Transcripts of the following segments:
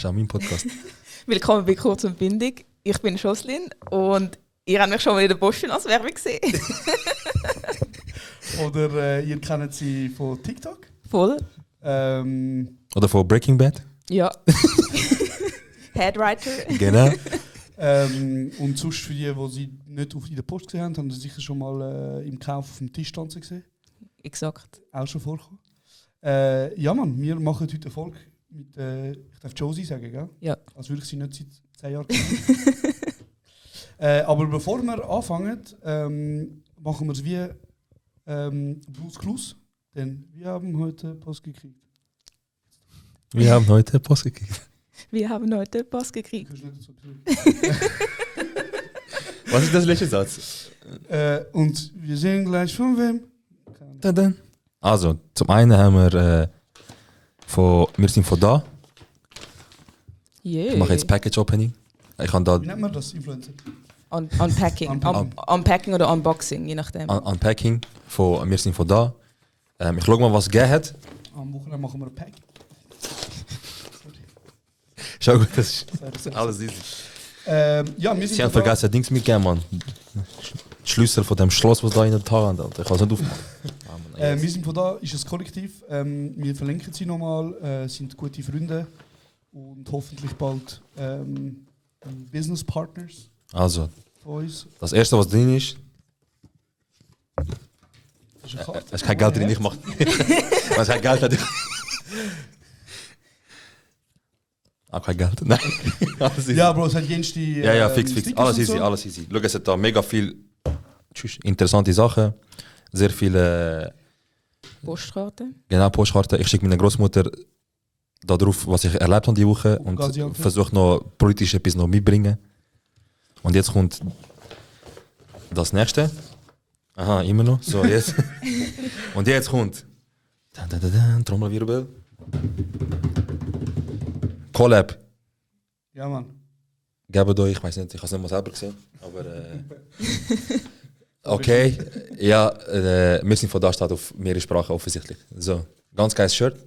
ist auch mein Podcast. Willkommen bei Kurz und Bündig. Ich bin Jocelyn und ihr habt mich schon mal in der Postfinanz-Werbung gesehen. Oder ihr kennt sie von TikTok. Voll. Oder von Breaking Bad. Ja. Headwriter. Genau. Und sonst für die sie nicht in der Post gesehen haben, haben sie sicher schon mal im Kauf auf dem Tisch tanzen gesehen. Exakt. Auch schon vorgekommen. Ja Mann, wir machen heute eine Folge mit, ich darf Josie sagen, gell? Ja. Als würde ich sie nicht seit 10 Jahren kennen. Aber bevor wir anfangen, machen wir es wie Blues Clues. Denn wir haben heute Post gekriegt. Wir haben heute Post gekriegt. Wir haben heute Post gekriegt. Was ist das letzte Satz? Und wir sehen gleich von wem. Also, zum einen haben wir wir sind von da. Yeah. Ich mache jetzt Package Opening. Ich kann da Wie nennt man das, Influencer? Unpacking. Unpacking oder Unboxing, je nachdem. Unpacking von wir sind von da. Ich schaue mal, was es gegeben hat. Am Wochenende machen wir ein Pack. Schau gut, das ist alles easy. Ja, wir sind Sie haben vergessen, Dings mitgegeben, Mann. Die Schlüssel von dem Schloss, was da in der Tat haben. Alter. Ich kann es nicht aufmachen. Wir sind von da, ist ein Kollektiv. Wir verlinken sie nochmal, sind gute Freunde und hoffentlich bald Business Partners Also, von uns. das erste, was drin ist, Das ist eine Karte. es ist kein Geld drin, ich mache. Es ist kein Geld drin. Auch kein Geld, nein. Alles easy. Ja, Bro, es hat jenste. Ja, fix. Stickers Alles und easy, so. alles easy. Schau, es hat da mega viel interessante Sachen. Sehr viele Postkarte. genau, Postkarten. Ich schicke meiner Großmutter da drauf, was ich erlebt habe die Woche und Gaziantep. versuche noch politisch etwas noch mitbringen. Und jetzt kommt das nächste. Aha, immer noch. So, jetzt. Und jetzt kommt Trommelwirbel. Collab. Ja, Mann. Gebt euch, ich weiß nicht, ich habe es nicht mal selber gesehen, aber okay, ja, wir sind von da steht auf mehrere Sprachen offensichtlich. So, ganz geiles Shirt.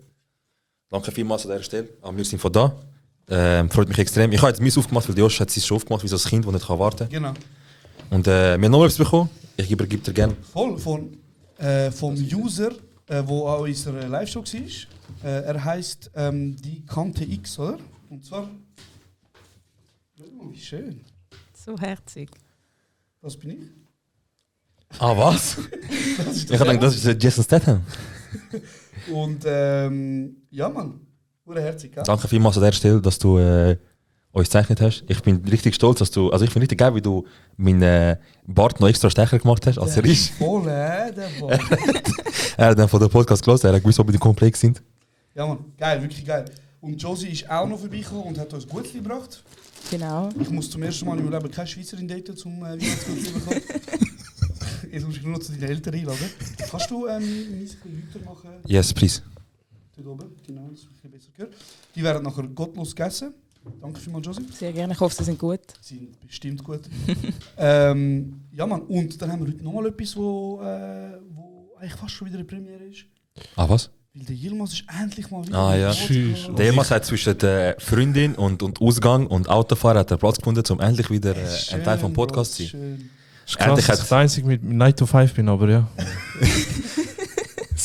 Danke vielmals an dieser Stelle. Aber wir sind von da. Freut mich extrem. Ich habe jetzt meins aufgemacht, weil die Josh hat es schon aufgemacht, wie so ein Kind, das nicht warten kann. Genau. Und wir haben noch etwas bekommen. Ich gebe dir gerne. Voll vom User, der auch in unserer Live-Show war. Er heisst die Kante X, oder? Und zwar. Oh, wie schön. So herzig. Das bin ich. Ah, was? Das ist Ich habe gedacht, das ist Jason Statham. Und ja, Mann. Herzig, gell? Danke vielmals an der Stelle, dass du uns gezeichnet hast. Ich bin richtig stolz, dass du. Also ich finde richtig geil, wie du meinen Bart noch extra stärker gemacht hast, als er ist. Voll, der Bart. Er hat dann von dem Podcast gelesen, er hat gewusst, ob die komplex sind. Ja, Mann. Geil, wirklich geil. Und Josie ist auch noch vorbeigekommen und hat uns Gutli gebracht. Genau. Ich muss zum ersten Mal in meinem Leben keine Schweizerin daten, um Weihnachtsgutli zu bekommen. Jetzt muss ich nur noch zu deinen Eltern einladen. Kannst du ein bisschen Leute machen? Yes, please. Dort oben, genau, das ist ein besser gehört. Die werden nachher gottlos gegessen. Danke vielmals, Josie. Sehr gerne. Ich hoffe, sie sind gut. Sie sind bestimmt gut. Ja, Mann. Und dann haben wir heute nochmal etwas, wo eigentlich fast schon wieder eine Premiere ist. Ah, was? Weil der Yilmaz ist endlich mal wieder. Ah, ja. Tschüss. Der Emas hat zwischen der Freundin und Ausgang und Autofahren hat er Platz gefunden, um endlich wieder ein Teil vom Podcast zu sein. Das ist krass, dass ich der Einzige mit 9 to 5 bin, aber ja.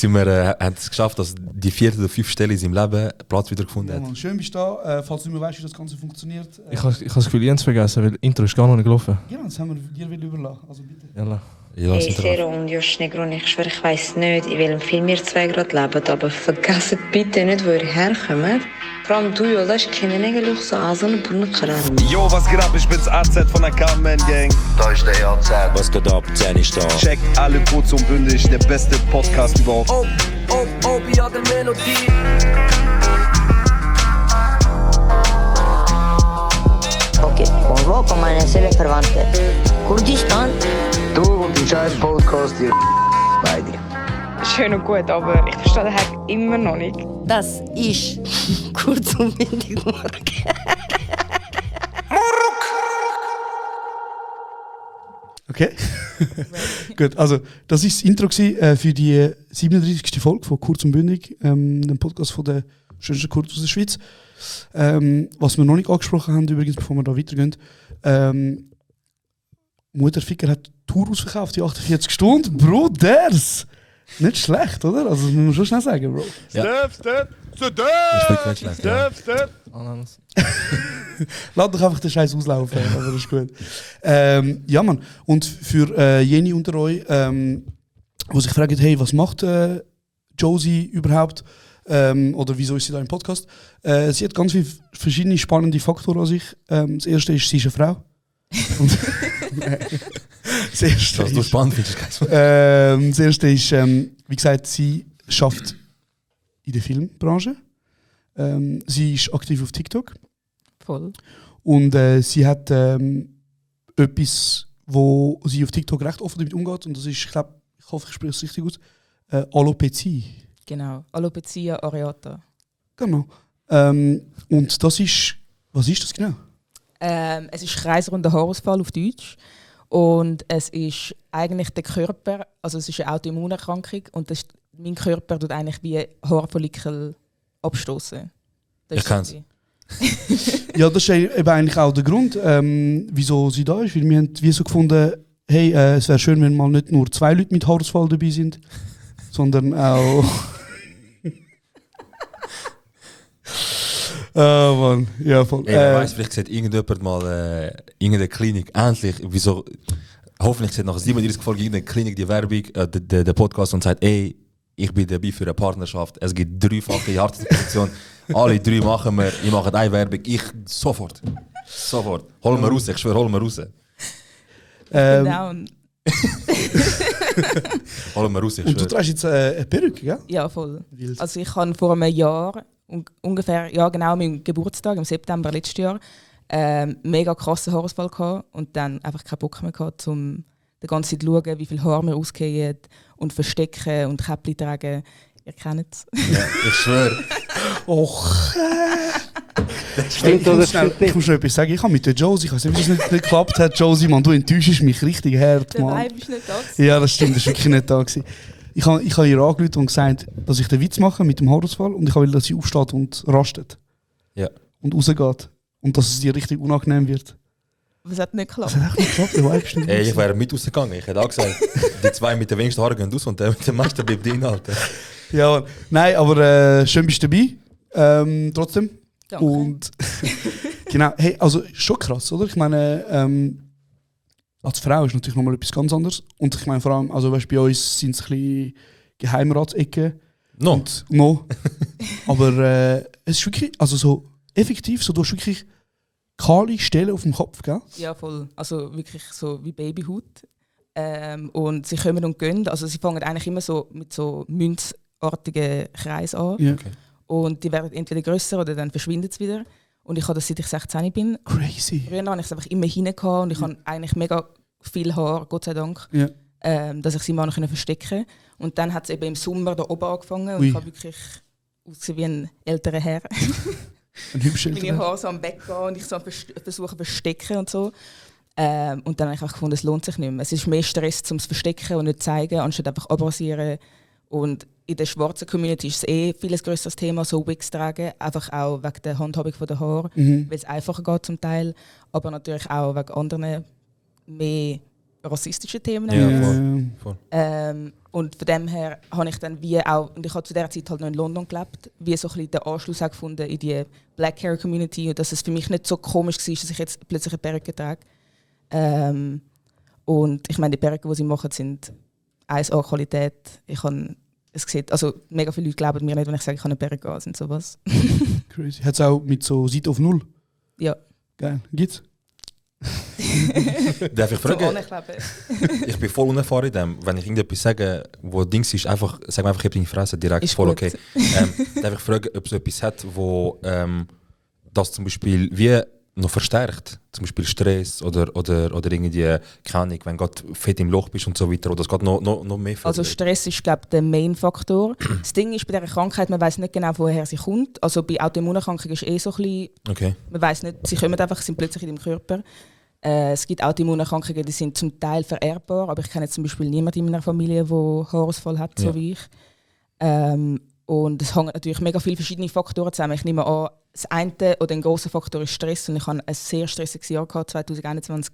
Haben es geschafft, dass die 4. oder 5. Stelle in seinem Leben Platz wieder gefunden Ja, hat. Mann. Schön bist du da. Falls du nicht mehr weißt, wie das Ganze funktioniert. Ich habe das Gefühl, Jens vergessen, weil das Intro ist gar noch nicht gelaufen. Genau, das haben wir dir wieder überlassen. Also bitte. Jalla. Ja, Hey sind Sero und Josh Negron, ich schwöre, ich weiss nicht, in welchem Film ihr zwei gerade lebt, aber vergesst bitte nicht, wo ihr herkommt. Vor allem du, Jolas, kennen eigentlich so Asien und Brunnenkaran. Yo, was geht ab? Ich bin's AZ von der Carmen Gang. Da ist der AZ. Was geht ab? 10 ist da. Check alle kurz und bündig, der beste Podcast überhaupt. Ja, der Melodie. Okay, von wo kommen meine Seelenverwandte? Kurdistan? Du und dein scheiß Podcast hier. Bei dir. Schön und gut, aber ich verstehe den Hack immer noch nicht. Das ist kurz und bündig morgen. Okay. Gut, also das war das Intro für die 37. Folge von Kurz und Bündig, dem Podcast von der schönster Kurt aus der Schweiz. Was wir noch nicht angesprochen haben, übrigens, bevor wir da weitergehen, Mutterficker hat Tour ausverkauft, die 48 Stunden. Bruders! Nicht schlecht, oder? Also, das muss man schon schnell sagen, Bro. Ja. Step. Das ist wirklich nicht schlecht. Ja. Lass doch einfach den Scheiß auslaufen, aber das ist gut. Ja, Mann. Und für jene unter euch, die sich fragen, hey, was macht Josie überhaupt? Oder wieso ist sie da im Podcast? Sie hat ganz viele verschiedene spannende Faktoren an sich. Das erste ist, sie ist eine Frau. Und das erste Was du ist, spannend findest, das erste ist, wie gesagt, sie arbeitet in der Filmbranche. Sie ist aktiv auf TikTok. Voll. Und sie hat etwas, wo sie auf TikTok recht offen damit umgeht. Und das ist, ich hoffe, ich spreche es richtig aus, Alopecia. Genau, Alopecia areata. Genau. Und das ist, was ist das genau? Es ist kreisrunder Haarausfall auf Deutsch. Und es ist eigentlich der Körper, also es ist eine Autoimmunerkrankung und mein Körper tut eigentlich wie Haarfollikel abstoßen. Ich kenn's. Ja, das ist eben eigentlich auch der Grund, wieso sie da ist. Weil wir haben wie so gefunden, hey, es wäre schön, wenn mal nicht nur 2 Leute mit Haarausfall dabei sind, sondern auch... Oh Mann, ja voll. Wer weiss, vielleicht sieht irgendjemand mal irgendeine Klinik, endlich, wieso, hoffentlich sieht nach 37 Folgen irgendeine Klinik die Werbung, der Podcast und sagt, ey, ich bin dabei für eine Partnerschaft, es gibt 3-fache Hartposition, alle 3 machen wir, ich mache eine Werbung, ich sofort, hol mir raus, ich schwöre, hol mir raus. Hol mir raus, ich schwöre. Und du trägst jetzt eine Perücke, gell? Ja, voll. Wild. Also ich habe vor einem Jahr, ungefähr, ja genau, meinem Geburtstag, im September letztes Jahr, mega krassen Haarausfall gehabt und dann einfach keinen Bock mehr gehabt, um die ganze Zeit zu schauen, wie viel Haar mir ausgehen und verstecken und Käppchen tragen. Ihr kennt es. Ja, ich schwöre. Och. Stimmt oder stimmt Ich nicht? muss noch etwas sagen, ich habe mit der Josie, ich weiß nicht, wie das nicht geklappt hat, Josie, Mann, du enttäuschst mich richtig hart, Der Mann. Vibe ist nicht da gewesen. Ja, das stimmt, das war wirklich nicht da gewesen. Ich habe ihr angerufen und gesagt, dass ich den Witz mache mit dem Haarausfall und ich will, dass sie aufsteht und rastet. Ja. Und rausgeht. Und dass es dir richtig unangenehm wird. Aber es hat nicht geklappt. Das hat echt nicht geklappt, der Vibe ist nicht Ey, ich gewesen. wäre mit rausgegangen, ich hätte auch gesagt, die 2 mit den wenigsten Haaren gehen raus und der mit den meisten bleibt drin, Alter. Ja, Mann. Nein, aber schön bist du dabei. Trotzdem. Danke. Und genau, hey, also schon krass, oder? Ich meine, als Frau ist natürlich nochmal etwas ganz anderes. Und ich meine vor allem, also weißt, bei uns sind es ein bisschen Geheimratsecken. No. Und no. Aber es ist wirklich, also so effektiv, so du hast wirklich kahle Stellen auf dem Kopf, gell? Ja, voll. Also wirklich so wie Babyhaut. Und sie kommen und gehen. Also sie fangen eigentlich immer so mit so münzartigen Kreisen an. Ja. Okay. Und die werden entweder grösser oder dann verschwinden sie wieder. Und ich habe das, seit ich 16 bin. Crazy. Früher hatte ich es einfach immer hinten und ich habe eigentlich mega viel Haar, Gott sei Dank, Ja. dass ich sie mal noch verstecken konnte. Und dann hat es eben im Sommer da oben angefangen und Ui. ich habe wirklich ausgesehen wie ein älterer Herr. Ein hübscher Meine Haare so am Bett gehen und ich so versuche zu verstecken und so. Und dann habe ich einfach gefunden, es lohnt sich nicht mehr. Es ist mehr Stress zum Verstecken und nicht zeigen, anstatt einfach abrasieren. Und in der schwarzen Community ist es vieles grösseres Thema, so Wigs tragen, einfach auch wegen der Handhabung der Haare, weil es einfacher geht zum Teil, aber natürlich auch wegen anderen mehr rassistischen Themen. Ja, voll. Und von dem her habe ich dann wie auch, und ich habe zu dieser Zeit halt noch in London gelebt, wie so ein bisschen den Anschluss auch gefunden in die Black Hair Community und dass es für mich nicht so komisch war, dass ich jetzt plötzlich eine Perücke trage. Und ich meine, die Perücken, die sie machen, sind 1A-Qualität. Es sieht, also mega viele Leute glauben mir nicht, wenn ich sage, ich habe eine Perücke an, sind sowas. Crazy. Hat es auch mit so Seite auf Null? Ja. Geil. Gibt's? Darf ich fragen? Ankleben. Ich bin voll unerfahren in dem. Wenn ich irgendetwas sage, wo Dings ist, einfach, sag mir einfach, ich habe deine Fresse direkt, Ist voll gut. okay. Darf ich fragen, ob es etwas hat, wo das zum Beispiel wie noch verstärkt? Zum Beispiel Stress oder irgendwie, keine Ahnung, wenn du gerade fett im Loch bist und so weiter, oder das geht noch mehr fördert? Also Stress ist, glaube ich, der Main-Faktor. Das Ding ist bei dieser Krankheit, man weiß nicht genau, woher sie kommt. Also bei Autoimmunerkrankungen ist so ein bisschen, Okay. man weiß nicht, sie kommen einfach, sind plötzlich in deinem Körper. Es gibt Autoimmunerkrankungen, die sind zum Teil vererbbar, aber ich kenne jetzt zum Beispiel niemanden in meiner Familie, der Haarausfall hat, so Ja. wie ich. Und es hängen natürlich mega viele verschiedene Faktoren zusammen. Ich nehme an, das eine oder ein grosser Faktor ist Stress. Und ich hatte ein sehr stressiges Jahr gehabt. 2021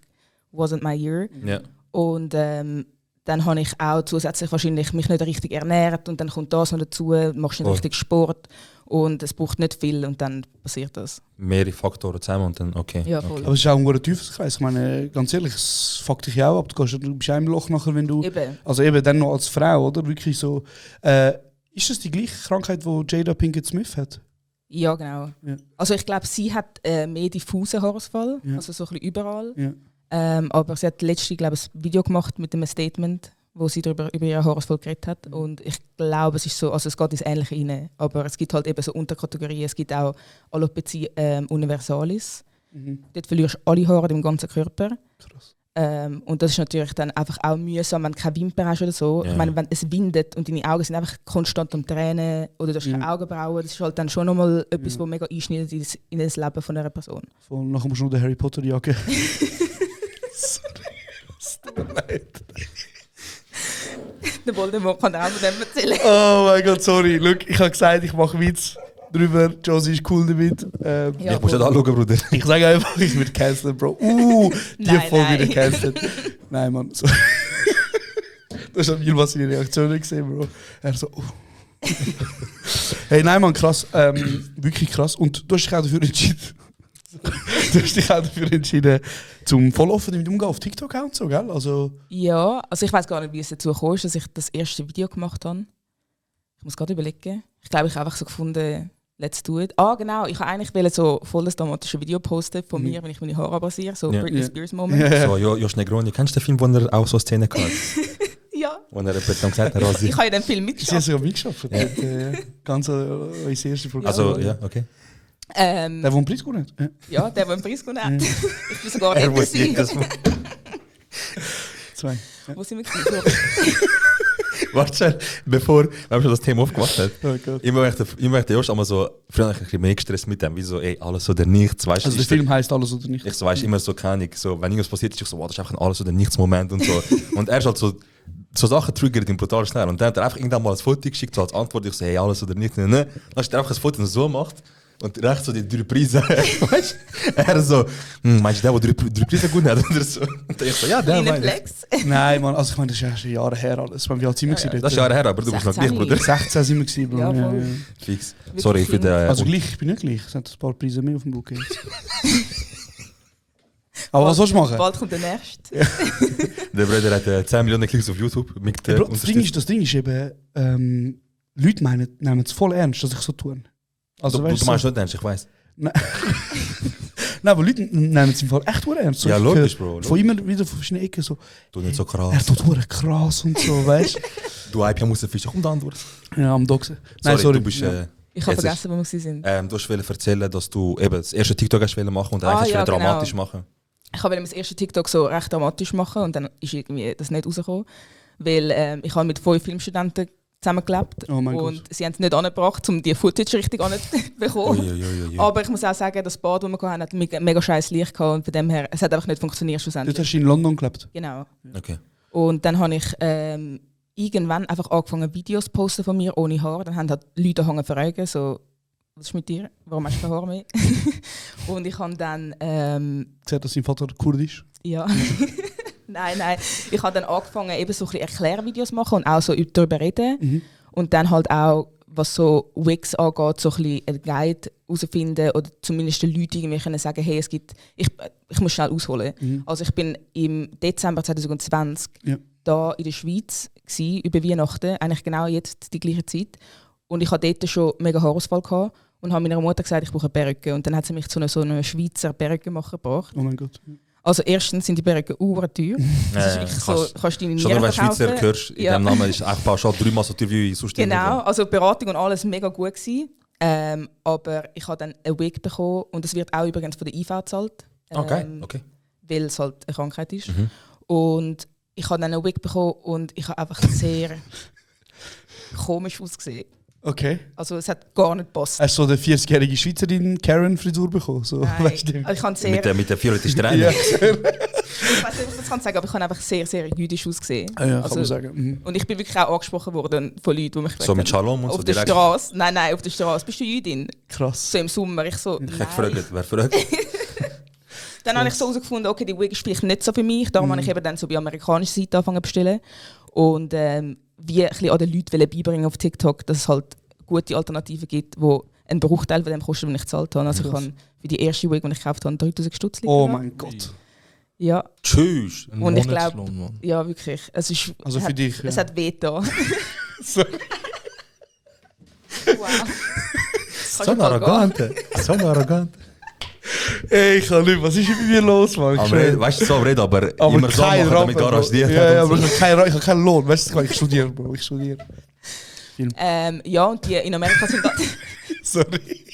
wasn't my year. Ja. Und dann habe ich auch zusätzlich wahrscheinlich mich nicht richtig ernährt. Und dann kommt das noch dazu, machst nicht richtig Sport. Und es braucht nicht viel und dann passiert das. Mehrere Faktoren zusammen und dann okay. Ja, voll. Aber es ist auch ein guter Teufelskreis. Ich meine, ganz ehrlich, es fuckt dich ja auch ab. Du bist auch im Loch nachher, wenn du... Eben. Also eben dann noch als Frau, oder? Wirklich so... ist das die gleiche Krankheit, die Jada Pinkett Smith hat? Ja, genau. Ja. Also ich glaube, sie hat mehr diffusen Haarausfall, Ja. also so ein bisschen überall. Ja. Aber sie hat letztens, glaube ich, ein Video gemacht mit einem Statement, wo sie über ihren Haarausfall geredet hat. Und ich glaube, es ist so, also es geht ins Ähnliche rein. Aber es gibt halt eben so Unterkategorien. Es gibt auch Alopecia universalis. Dort verlierst du alle Haare im ganzen Körper. Krass. Und das ist natürlich dann einfach auch mühsam, wenn du keine Wimpern hast oder so. Ja. Ich meine, wenn es windet und deine Augen sind einfach konstant am Tränen oder du hast keine Augenbrauen, das ist halt dann schon nochmal etwas, was mega einschneidet in das Leben von einer Person. Voll, nachher musst du noch den Harry Potter Jacke. Sorry. Es tut mir leid. Der Voldemort kann auch von dem erzählen. Oh mein Gott, sorry. Look, ich habe gesagt, ich mache Witz drüber. Josie ist cool damit. Ich muss ja anschauen, Bruder. Ich sage einfach, ich werde cancelled, Bro. Die Folge wird cancelled. Nein, Mann. So. Du hast an was seine Reaktionen gesehen, Bro. Er so, Hey, nein, Mann, krass. Wirklich krass. Und du hast dich auch dafür entschieden, zum voll offen damit umgehen auf TikTok auch und so, gell? Also Ja, also ich weiß gar nicht, wie es dazu gekommen ist, dass ich das erste Video gemacht habe. Ich muss gerade überlegen. Ich glaube, ich habe einfach so gefunden, let's do it. Ah, genau. Ich wollte eigentlich so voll das dramatische Video posten von mir, wenn ich meine Haare abrasiere. So Britney Spears Moment. So, Josh Negroni, kennst du den Film, wo er auch so Szenen hat? Ja. Wo er dann gesagt hat, ich habe ja den Film mitgeschafft. Sie haben sogar mitgeschafft. Ganz als erste Folge. Also, ja, okay. Der, der einen Preis gewonnen hat? Ja, der einen Preis gewonnen hat. Ich bin sogar er muss jedes Mal. 2. Ja. Wo sind wir gewesen? Warte schnell, bevor wir schon das Thema aufgemacht haben. Oh Gott. Ich möchte Josh einmal so, früher habe ich mehr gestresst mit dem, wie so, ey, alles oder nichts, weißt du. Also der Film heisst Alles oder Nichts. Ich so, weißt immer so, keine Ahnung, so, wenn irgendwas passiert ist, ich so, wow, das ist einfach ein Alles oder Nichts Moment und so. Und er ist halt so Sachen triggert ihn brutal schnell. Und dann hat er einfach irgendwann mal ein Foto geschickt, so als Antwort, ich so, hey, alles oder nichts. Dann hat er einfach ein Foto so gemacht. Und rechts so die 3 Preise. Weißt du? Er so, meinst du, der 3 Preise gut hat? Oder so. Und ich so, ja, der meint Flex. Nein, Mann, also ich meine, das ist ja schon Jahre her alles. Wie alt sind wir gewesen? Das ist Jahre her, aber du bist noch gleich, Bruder. 16 sind wir gewesen, Bro. Ja, Ja, voll. ja. Fix. Sorry für den... Also gleich, ich bin nicht gleich. Es hat ein paar Preise mehr auf dem Buch jetzt. Aber was sollst du machen? Bald kommt der nächste. Der Bruder hat 10 Millionen Klicks auf YouTube. Mit, Ja, Bro, das Ding ist eben, Leute nehmen es voll ernst, dass ich so tue. Also, du weißt meinst nicht ernst, ich weiss. Nein, aber Leute nehmen es im Fall echt ernst. So, Ja, ich logisch, höre Bro. Von immer wieder von verschiedenen Ecken so. Du nicht so Er krass. tut verdammt krass und so, weißt du? Du Hype, muss ein Fisch. Komm da Antwort. Ja, am Doxen. Du bist... Ich habe Jetzt vergessen, wo wir sind. Du hast erzählen, dass du eben das erste TikTok hast machen und eigentlich ja, dramatisch genau. machen. Ich wollte das erste TikTok so recht dramatisch machen und dann ist irgendwie das nicht rausgekommen. Weil ich habe mit 5 Filmstudenten zusammengelebt Oh mein und Gott. sie haben es nicht angebracht, um die Footage richtig anzubekommen. Aber ich muss auch sagen, das Bad, das wir hatten, hat mega scheiß Licht gehabt und von dem her, es hat einfach nicht funktioniert schlussendlich. Dort hast du in London gelebt? Genau. Okay. Und dann habe ich irgendwann einfach angefangen, Videos zu posten von mir ohne Haar. Dann haben halt Leute angefangen zu fragen, so, was ist mit dir? Warum hast du kein Haar mehr? Und ich habe dann... Sagt, dass sein Vater kurdisch? Ja. Nein. Ich habe dann angefangen, eben so ein bisschen Erklärvideos zu machen und auch so darüber reden. Mhm. Und dann halt auch, was so Wigs angeht, so ein bisschen einen Guide herausfinden oder zumindest den Leuten irgendwie können sagen, hey, es gibt... Ich muss schnell ausholen. Mhm. Also ich bin im Dezember 2020 da in der Schweiz gewesen, über Weihnachten, eigentlich genau jetzt die gleiche Zeit. Und ich hatte dort schon mega Haarausfall gehabt und habe meiner Mutter gesagt, ich brauche eine Perücke. Und dann hat sie mich zu so einer Schweizer Perückenmacher gebracht. Oh mein Gott. Also erstens sind die Perücken teuer. Das ist wirklich so, kannst du deine Schon Nieren wenn du Schweizer verkaufen. hörst, in dem Namen ist einfach pauschal 3-mal so teuer wie sonst. Genau, also die Beratung und alles mega gut gewesen. Aber ich habe dann einen Wig bekommen und es wird auch übrigens von der IV gezahlt. Okay. Weil es halt eine Krankheit ist. Mhm. Und ich habe dann einen Wig bekommen und ich habe einfach sehr komisch ausgesehen. Okay. Also es hat gar nicht gepasst. Hast du so eine 40-jährige Schweizerin Karen-Frisur bekommen? So, Nein. weißt du? Also ich habe sehr... Mit der violetten Strähne. Ja. Ich weiß nicht, ob ich das kann sagen, aber ich habe einfach sehr, sehr jüdisch ausgesehen. Ja, kann man sagen. Und ich bin wirklich auch angesprochen worden von Leuten, die mich So mit Shalom und auf so der direkt? Straße. Nein, auf der Straße. Bist du Jüdin? Krass. So im Sommer. Ich so, Ich habe gefragt, wer fragt? Dann habe ich so herausgefunden, okay, die Wig ist vielleicht nicht so für mich. Darum habe ich eben dann so bei amerikanischer Seite angefangen zu bestellen. Und wie ein bisschen an den Leuten beibringen auf TikTok, dass es halt gute Alternativen gibt, die einen Bruchteil von dem kosten, den ich gezahlt habe. Also ich habe für die erste Wig, die ich gekauft habe, 3000 Stutz. Oh mein Gott. Ja. Tschüss. Und ich glaube, ja wirklich, es ist, Also für dich. Es hat weh da. Wow. So arrogant. Ey, ich kann nicht, was ist mit mir los, Mann? Weißt du, so reden, aber immer so kein machen, damit Rapper, garantiert. Ja, aber ich habe keinen Lohn. Weißt du, ich studiere, Bro. Ich studiere. Ja, und die in Amerika sind da. Sorry.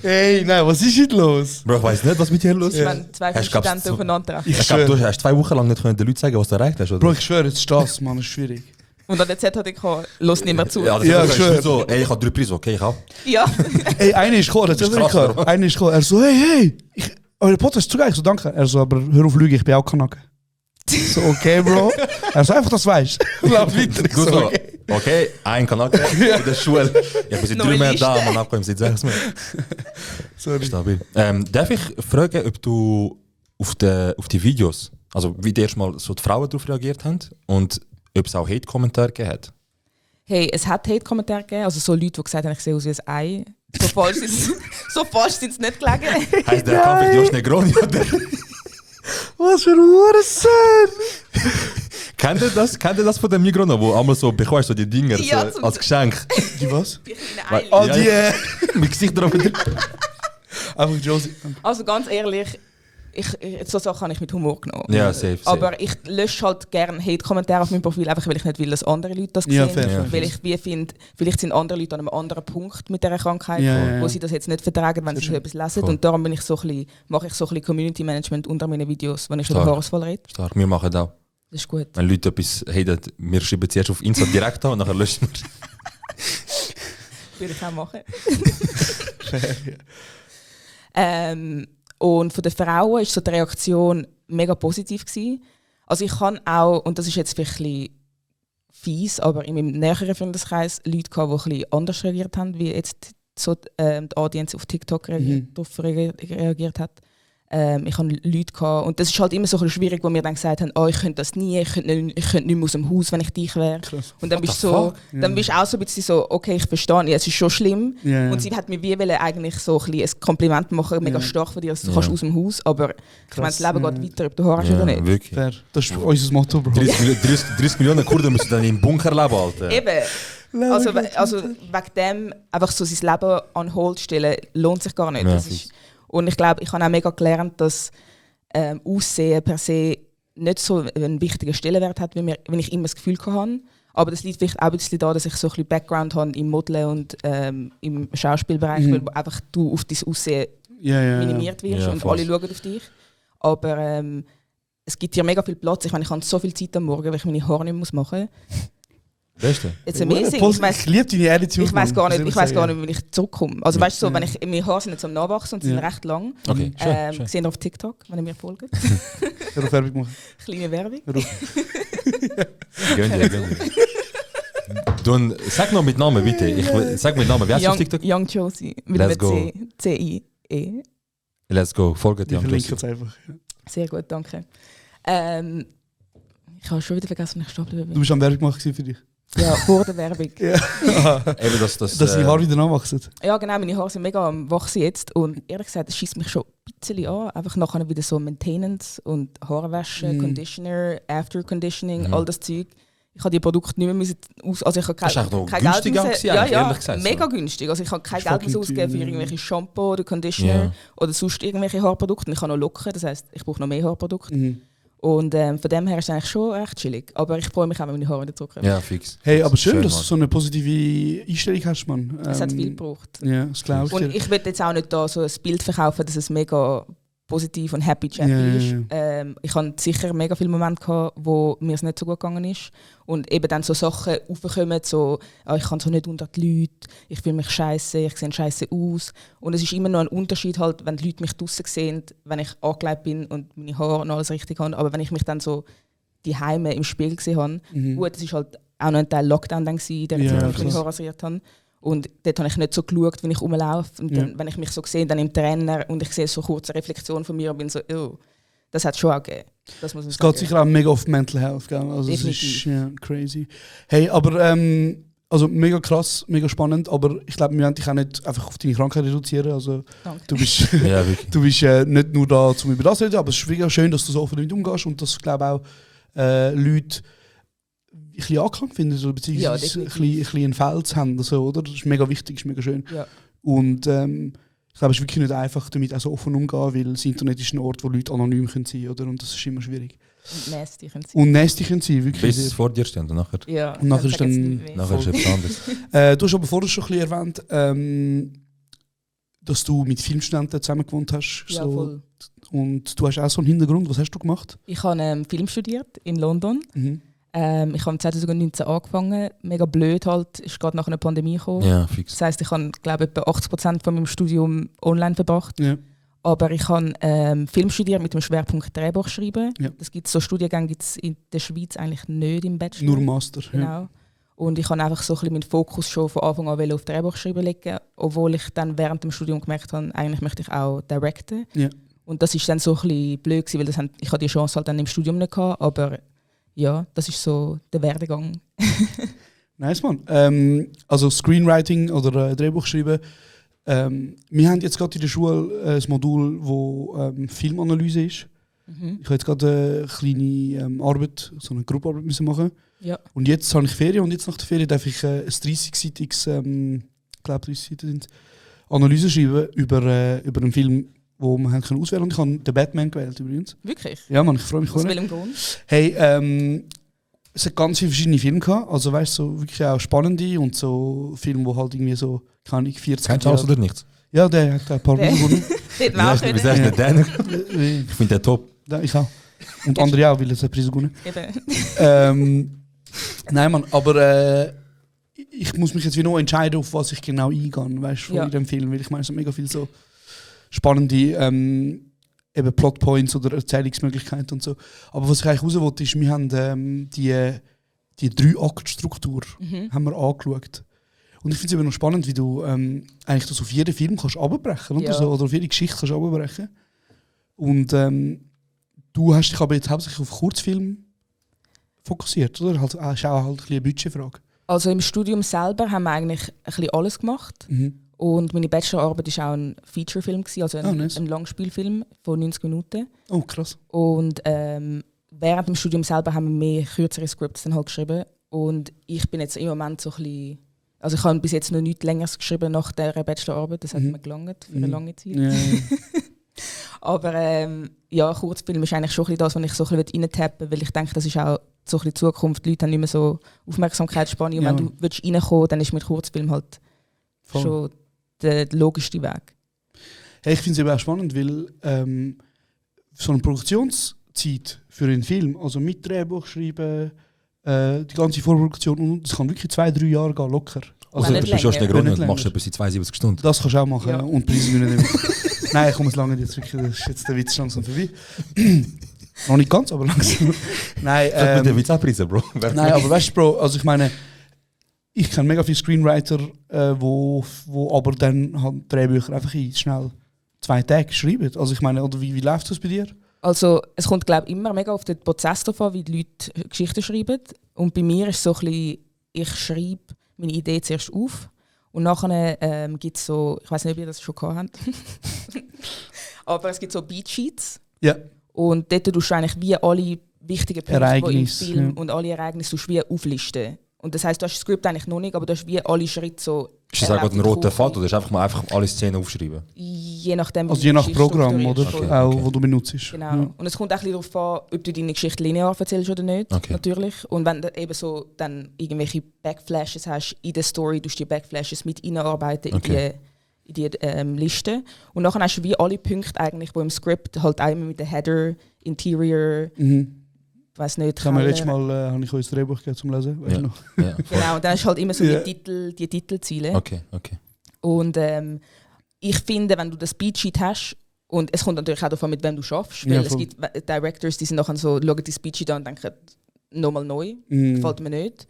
Hey, nein, was ist hier los? Bro, ich weiss nicht, was mit dir los ist. Wir haben zwei Studenten aufeinander. Ich glaube, du hast 2 Wochen lang nicht den Leuten sagen, was du erreicht hast, oder? Bro, ich schwöre, jetzt ist das, Mann, ist schwierig. Und an der Zeit hatte ich gesagt, los nicht mehr zu. Ja, ich schwöre. So, ey, ich habe 3 Preise, okay, ich auch. Ja. Ey, einer ist gekommen, das ist krass, einer ist gekommen, er so, hey, eure Podcast ist zu geil, ich so, danke. Er so, aber hör auf Lüge, ich bin auch Kanake. So, okay, Bro. Er so, einfach, das weißt. Lauf weiter. Ich so, okay, ein Kanake in der Schule. Ich bin seit 3 Monaten da, man abgekommen seit 6 Monaten. Sorry. Stabil. Darf ich fragen, ob du auf die Videos, also wie die erstmal so die Frauen darauf reagiert haben und ob es auch Hate-Kommentare gegeben hat? Hey, es hat Hate-Kommentare gegeben, also so Leute, die gesagt haben, ich sehe aus wie ein Ei. So falsch sind es nicht gelegen. Heißt der Kampf mit Josh Negroni, oder? Was für ein Hurensohn! Kennt ihr das von dem Migros, wo einmal so bekommst, so die Dinger Ja, so, als Geschenk? Die was? Oh, die Mit Gesicht drauf. Einfach Josie. Also ganz ehrlich, so Sachen habe ich mit Humor genommen. Ja, safe. Aber ich lösche halt gerne Hate-Kommentare auf meinem Profil, einfach weil ich nicht will, dass andere Leute das Ja, sehen. fair. Weil ich wie finde, vielleicht sind andere Leute an einem anderen Punkt mit dieser Krankheit, Ja. wo sie das jetzt nicht vertragen, wenn sie so etwas lesen. Voll. Und darum bin ich mache ich so ein bisschen Community-Management unter meinen Videos, wenn ich Stark. über Haarausfall rede. Stark, wir machen das auch. Das ist gut. Wenn Leute etwas haten, wir schreiben zuerst auf Insta direkt an und nachher löschen wir. Würde ich auch machen. Und von den Frauen war so die Reaktion mega positiv gewesen. Also ich kann auch, und das ist jetzt vielleicht ein bisschen fies, aber in meinem näheren Freundeskreis Leute gehabt, die ein bisschen anders reagiert haben, wie jetzt so die Audience auf TikTok darauf reagiert hat. Ich habe Leute gehabt, und das ist halt immer so ein bisschen schwierig, wo mir dann gesagt haben, ich könnte das nie, ich könnte nicht mehr aus dem Haus, wenn ich dich wäre. Und dann bist du so, dann bist auch so ein bisschen so, okay, ich verstehe, es ist schon schlimm. Ja. Und sie hat mir wie eigentlich so ein Kompliment machen, mega stark von dir, dass du kannst aus dem Haus, aber ich meine, das Leben geht weiter, ob du Haar hast oder nicht. Wirklich. Fair. Das ist unser Motto, Bro. 30 Millionen Kurden müssen dann im Bunker leben, Alter. Eben. Also wegen dem einfach so sein Leben an Hold stellen, lohnt sich gar nicht. Ja, das ist, und ich glaube, ich habe auch mega gelernt, dass Aussehen per se nicht so einen wichtigen Stellenwert hat, wie ich immer das Gefühl hatte. Aber das liegt vielleicht auch ein bisschen daran, dass ich so ein bisschen Background habe im Modeln und im Schauspielbereich, weil einfach du auf dein Aussehen minimiert wirst und alle schauen auf dich. Aber es gibt dir mega viel Platz. Ich meine, ich habe so viel Zeit am Morgen, weil ich meine Haare nicht machen muss. Beste. It's amazing. Ich liebe deine Attitude. Ich weiß gar nicht, wie ich zurückkomme. Also weißt du, so, wenn meine Haare sind jetzt am Nachwachsen und sie sind recht lang. Okay, schön. Gesehen auf TikTok, wenn ihr mir folgt. Hör auf Werbung machen. Kleine Werbung. Gönn dir. Sag noch mit Namen, bitte. Sag mit Namen. Wie heißt du auf TikTok? Young Josie. Mit Let's go. C-I-E. Let's go. Folgt Wir Young verlinken Josie. es einfach. Sehr gut, danke. Ich habe schon wieder vergessen, wenn ich stehen bin. Du bist am Werbung machen für dich. Ja, vor der Werbung. Eben, dass Dass die Haare wieder nachwachsen. Ja, genau, meine Haare sind mega am Wachsen jetzt. Und ehrlich gesagt, das schießt mich schon ein bisschen an. Einfach nachher wieder so Maintenance und Haarwäsche, Conditioner, After Conditioning, all das Zeug. Ich habe die Produkte nicht mehr müssen also ich habe Das ist auch noch günstig ehrlich gesagt. Mega günstig. Also ich habe kein Geld mehr ausgegeben für irgendwelche Shampoo oder Conditioner oder sonst irgendwelche Haarprodukte. Ich habe noch Locken, das heisst, ich brauche noch mehr Haarprodukte. Und von dem her ist es eigentlich schon recht chillig. Aber ich freue mich auch, wenn meine Haare wieder zurückkommen. Ja, fix. Hey, aber schön, dass du Mann. so eine positive Einstellung hast, Mann. Es hat viel gebraucht. Ja, das glaube ich. Und ich will jetzt auch nicht da so ein Bild verkaufen, dass es mega positiv und happy chappy ist. ich hatte sicher mega viele Momente gehabt, wo mir es nicht so gut gegangen ist. Und eben dann so Sachen aufkommen, so, ich kann so nicht unter die Leute, ich fühle mich scheiße, ich sehe scheiße aus. Und es ist immer noch ein Unterschied, halt, wenn die Leute mich draussen sehen, wenn ich angelegt bin und meine Haare und alles richtig habe. Aber wenn ich mich dann so die Heime im Spiel gesehen habe, gut, es war halt auch noch ein Teil Lockdown dann gewesen, der ich meine Haare rasiert habe. Und dort habe ich nicht so geschaut, wenn ich rumlaufe. Und dann, wenn ich mich so sehe, dann im Trainer und ich sehe so kurze Reflexion von mir und bin so, das hat es schon auch gegeben. Das muss man sagen. Geht sicher auch mega auf Mental Health, gell? Also es ist crazy. Hey, aber also mega krass, mega spannend, aber ich glaube, wir wollen dich auch nicht einfach auf deine Krankheit reduzieren. Also du bist, du bist nicht nur da, um über das zu reden, aber es ist wirklich schön, dass du so offen damit umgehst und dass, glaube auch Leute ein bisschen Anklang finden, so, beziehungsweise ein bisschen ein Feld zu haben. Also, oder? Das ist mega wichtig, ist mega schön. Ja. Und ich glaube, es ist wirklich nicht einfach, damit auch so offen umzugehen, weil das Internet ist ein Ort, wo Leute anonym sein können, oder? Und das ist immer schwierig. Und nasty können sie. Und nasty können sie, wirklich. Bis vor dir stehen und nachher. Ja, und nachher ist dann nachher ist etwas anderes. Du hast aber vorher schon ein bisschen erwähnt, dass du mit Filmstudenten zusammen gewohnt hast. Ja, so. voll. Und du hast auch so einen Hintergrund. Was hast du gemacht? Ich habe Film studiert in London. Ich habe 2019 angefangen. Mega blöd halt, ist gerade nach einer Pandemie gekommen. Ja, fix. Das heisst, ich habe, glaube ich, etwa 80% von meinem Studium online verbracht. Ja. Aber ich habe Film studiert mit dem Schwerpunkt Drehbuch schreiben. Ja. Das gibt's, so Studiengänge gibt es in der Schweiz eigentlich nicht im Bachelor. Nur Master. Genau. Ja. Und ich habe einfach so ein bisschen meinen Fokus schon von Anfang an auf Drehbuch schreiben legen, obwohl ich dann während dem Studium gemerkt habe, eigentlich möchte ich auch directen. Ja. Und das ist dann so ein bisschen blöd gewesen, weil ich hatte die Chance halt dann im Studium nicht gehabt, aber ja, das ist so der Werdegang. Nice, Mann. Also Screenwriting oder Drehbuch schreiben. Wir haben jetzt gerade in der Schule ein Modul, wo Filmanalyse ist. Ich habe jetzt gerade eine kleine Arbeit, so eine Gruppenarbeit müssen machen. Ja. Und jetzt habe ich Ferien und jetzt nach der Ferien darf ich ein 30-seitiges, ich glaube 30 Seiten sind, Analyse schreiben über einen Film, wo wir haben können auswählen. Und ich habe den Batman gewählt übrigens. Wirklich? Ja, Mann, ich freue mich. Aus welchem Grund? Hey, es hat ganz viele verschiedene Filme gehabt. Also weißt du, so wirklich auch spannende und so Filme, wo halt irgendwie so, keine Ahnung, 40 Kennst du oder nichts? Ja, der hat ein paar gewonnen. Wie sagst du den? Ich finde den top. Ja, ich auch. Und andere auch, weil es einen Preis gewonnen. Nein, Mann, aber ich muss mich jetzt wie noch entscheiden, auf was ich genau eingehe, weißt du, in dem Film. Weil ich meine, es sind mega viele so spannende eben Plotpoints oder Erzählungsmöglichkeiten und so. Aber was ich eigentlich raus wollte, ist, wir haben die 3-Akt-Struktur haben wir angeschaut. Und ich finde es eben noch spannend, wie du eigentlich das auf jeden Film kannst abbrechen oder so, oder auf jede Geschichte kannst abbrechen. Und du hast dich aber jetzt hauptsächlich auf Kurzfilm fokussiert, oder? Halt, ist auch halt eine Budgetfrage. Also im Studium selber haben wir eigentlich ein bisschen alles gemacht. Und meine Bachelorarbeit war auch ein Featurefilm, also ein Langspielfilm von 90 Minuten. Oh, krass. Und während dem Studium selber haben wir mehr kürzere Scripts dann halt geschrieben. Und ich bin jetzt im Moment so ein bisschen... Also ich habe bis jetzt noch nichts Längeres geschrieben nach dieser Bachelorarbeit, das hat mir gelangt für eine lange Zeit. Ja. Aber ja, Kurzfilm ist eigentlich schon ein bisschen das, was ich so ein bisschen reintappen will, weil ich denke, das ist auch so ein bisschen die Zukunft. Die Leute haben nicht mehr so Aufmerksamkeitsspanne. Und wenn du reinkommen willst, dann ist mit Kurzfilm halt schon der logischste Weg. Hey, ich finde es eben auch spannend, weil so eine Produktionszeit für einen Film, also mit Drehbuch schreiben, die ganze Vorproduktion, und das kann wirklich 2-3 Jahre gehen, locker. Also du bist schon schnell Grund und machst etwas in 72 Stunden. Das kannst du auch machen und Preise gewinnen damit. Nein, komm, es lange jetzt wirklich, das ist jetzt der Witz langsam vorbei. Noch nicht ganz, aber langsam. Nein, mit den Witz abpreisen, Bro. Nein, aber weißt du, Bro, also ich meine, ich kenne mega viele Screenwriter, wo aber dann halt Drehbücher einfach in schnell 2 Tage schreiben. Also ich meine, oder wie läuft das bei dir? Also es kommt, glaube ich, immer mega auf den Prozess davon an, wie die Leute Geschichten schreiben. Und bei mir ist es so ein bisschen, ich schreibe meine Idee zuerst auf und nachher gibt es so, ich weiß nicht, ob ihr das schon gehabt habt, aber es gibt so Beatsheets. Ja. Und dort tust du eigentlich wie alle wichtigen Punkte, die im Film und alle Ereignisse wie auflisten. Und das heisst, du hast das Skript eigentlich noch nicht, aber du hast wie alle Schritte so... Ist das auch ein roter Faden oder ist einfach alle Szenen aufschreiben? Je nachdem, also je nach Programm, oder? Auch, wo du benutzt. Genau. Ja. Und es kommt auch ein bisschen darauf an, ob du deine Geschichte linear erzählst oder nicht, natürlich. Und wenn du eben so dann irgendwelche Backflashes hast in der Story, du die Backflashes mit einarbeiten in Liste. Und nachher hast du wie alle Punkte eigentlich, die im Skript halt einmal mit der Header, Interior, weiß nicht. Letztes Mal habe ich euch das Drehbuch gegeben zum Lesen. Weißt du noch? Ja. Genau, und dann hast du halt immer so die Titelziele. Okay. Und ich finde, wenn du das Speedsheet hast, und es kommt natürlich auch davon, mit wem du schaffst, weil es gibt Directors, die sind nachher so, schauen die Speedsheet an und denken, nochmal neu, gefällt mir nicht.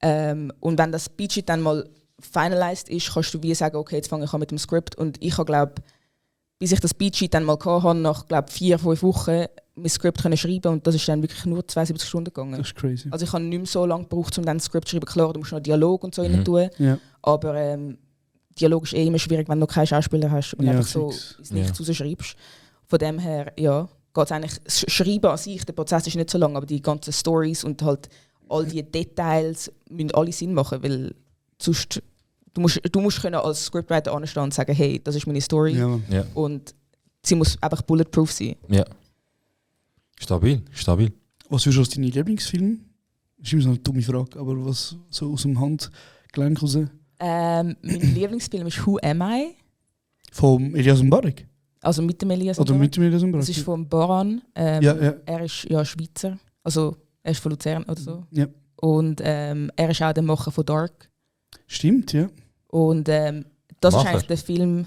Und wenn das Speedsheet dann mal finalized ist, kannst du wie sagen, okay, jetzt fange ich an mit dem Skript. Und ich habe, glaube bis ich das Speedsheet dann mal hatte, nach 4-5 Wochen mein Skript können schreiben und das ist dann wirklich nur 72 Stunden gegangen. Das ist crazy. Also ich habe nicht mehr so lange gebraucht, um dann das Skript zu schreiben. Klar, du musst noch Dialog und so rein tun, aber Dialog ist immer schwierig, wenn du keinen Schauspieler hast und einfach so ins Nichts rausschreibst. Von dem her, geht es eigentlich, das Schreiben an sich, der Prozess ist nicht so lang, aber die ganzen Stories und halt all die Details müssen alle Sinn machen, weil sonst du musst können als Scriptwriter anstehen und sagen, hey, das ist meine Story und sie muss einfach bulletproof sein. Ja. Stabil. Was würdest du als deine Lieblingsfilme? Das ist immer so eine dumme Frage, aber was so aus dem Handgelenk raus? Mein Lieblingsfilm ist Who Am I? Vom Elias Mbarek? Also mit dem Elias Mbarek? Oder mit dem Elias Mbarek? Das ist von Boran. Er ist Schweizer, also er ist von Luzern oder so. Ja. Und er ist auch der Macher von Dark. Stimmt, ja. Und das ist eigentlich der Film.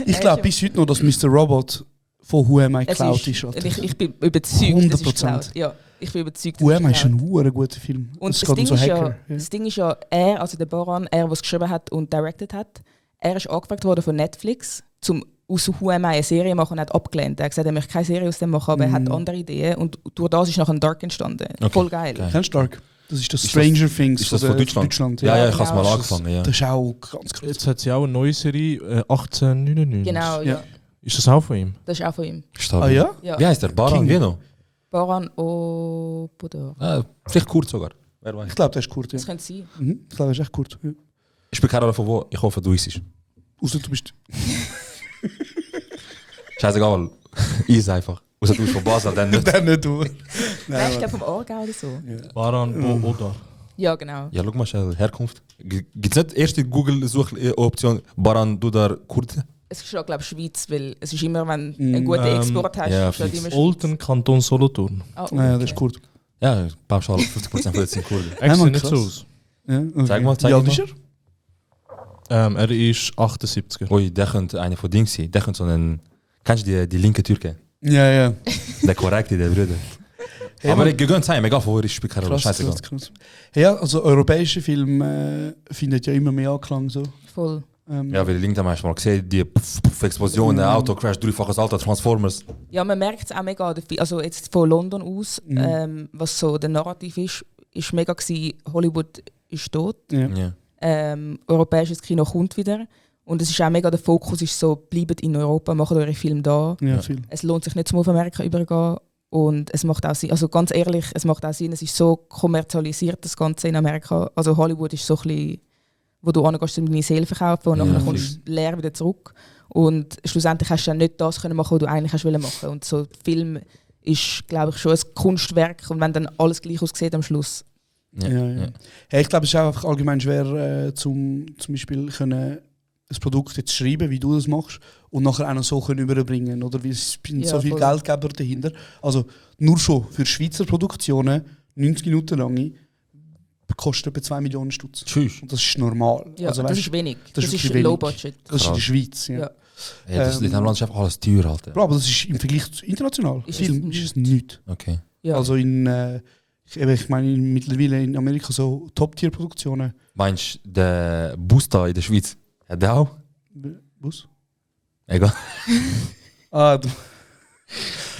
Ich glaube bis heute noch, dass Mr. Robot von Who Am I geklaut ist. Ich bin überzeugt, 100%. Es ist geklaut. Ja, ich bin überzeugt, Who Am I ist ein guter Film. Und das Ding ist ja, er, also der Boran, der es geschrieben hat und directed hat, er ist angefragt worden von Netflix, um aus Who Am I eine Serie machen und hat abgelehnt. Er hat gesagt, er möchte keine Serie aus dem machen, aber er hat andere Ideen und durch das ist nachher ein Dark entstanden. Okay. Voll geil. Kennst du Dark? Das ist das Stranger Things. Ist das von Deutschland? Ja, ich habe es mal angefangen. Ja. Das ist auch ganz krass. Jetzt hat sie auch eine neue Serie, 1899. Genau, ja. Ist das auch von ihm? Das ist auch von ihm. Stabil. Ah ja? Wie heißt der? Baran Vino? Baran Obodor. Vielleicht kurz sogar. Wer weiß. Ich glaube, der ist kurz. Ja. Das könnte sein. Ich glaube, der ist echt kurz. Ja. Ich bin keine Ahnung von wo. Ich hoffe, du isst es. Außer du bist... Scheißegal. Is einfach. Außer du bist von Basel, dann nicht. Dann nicht du. Nein, ich glaube vom Aargau oder so. Ja. Baran Obodor. Ja, genau. Ja, schau mal schnell. Herkunft. Gibt es nicht erste Google-Suchoption Baran Dudar Kurde? Es ist schon, glaube ich, Schweiz, weil es ist immer, wenn du einen guten Export hast, ja, ist halt immer Schweiz. Olten, Kanton Solothurn. Okay. Ja, das ist Kurd. Ja, pauschal 50% von denen sind Kurden. Er sieht nicht so aus. Ja, okay. Zeig mal. Er ist 78. Ui, der könnte einer von Dings sein. Der könnte so einen... Kennst du die linke Türke? Ja. Der korrekte, der Bruder. Hey, aber ich gönne es einem, egal von wo ich spiele keine Rolle. Scheißegal. Ja, also europäische Filme findet ja immer mehr Anklang so. Voll. Ja, weil links hast du mal gesehen, die Explosionen, Autocrash, dreifaches Alter, Transformers. Ja, man merkt es auch mega. Also jetzt von London aus, was so der Narrativ ist mega gewesen, Hollywood ist tot. Ja. Europäisches Kino kommt wieder. Und es ist auch mega, der Fokus ist so, bleibt in Europa, macht eure Filme da. Ja, viel. Es lohnt sich nicht, zum auf Amerika übergehen. Und es macht auch Sinn, also ganz ehrlich, es macht auch Sinn, es ist so kommerzialisiert, das Ganze in Amerika. Also Hollywood ist so ein bisschen, wo du angehst, um deine Seele verkaufen und dann kommst du leer wieder zurück. Und schlussendlich hast du dann nicht das können machen, was du eigentlich hast wollen machen. Und so Film ist, glaube ich, schon ein Kunstwerk und wenn dann alles gleich aussieht am Schluss. Ja. Hey, ich glaube, es ist auch einfach allgemein schwer, zum Beispiel können ein Produkt jetzt schreiben, wie du das machst, und nachher auch noch so können überbringen, oder? Weil es sind so viele Geldgeber dahinter. Also nur schon für Schweizer Produktionen 90 Minuten lang kostet etwa 2 Millionen Stutz. Tschüss. Und das ist normal. Ja, also, das ist wenig. Das ist low budget. Das ist in der Schweiz, ja. Hey, das in diesem Land ist einfach alles teuer, Alter. Aber das ist im Vergleich zu international. Film ist es nichts. Okay. Ja. Also ich meine mittlerweile in Amerika so Top-Tier-Produktionen. Meinst du, der Booster in der Schweiz, hat der auch? Bus? Egal.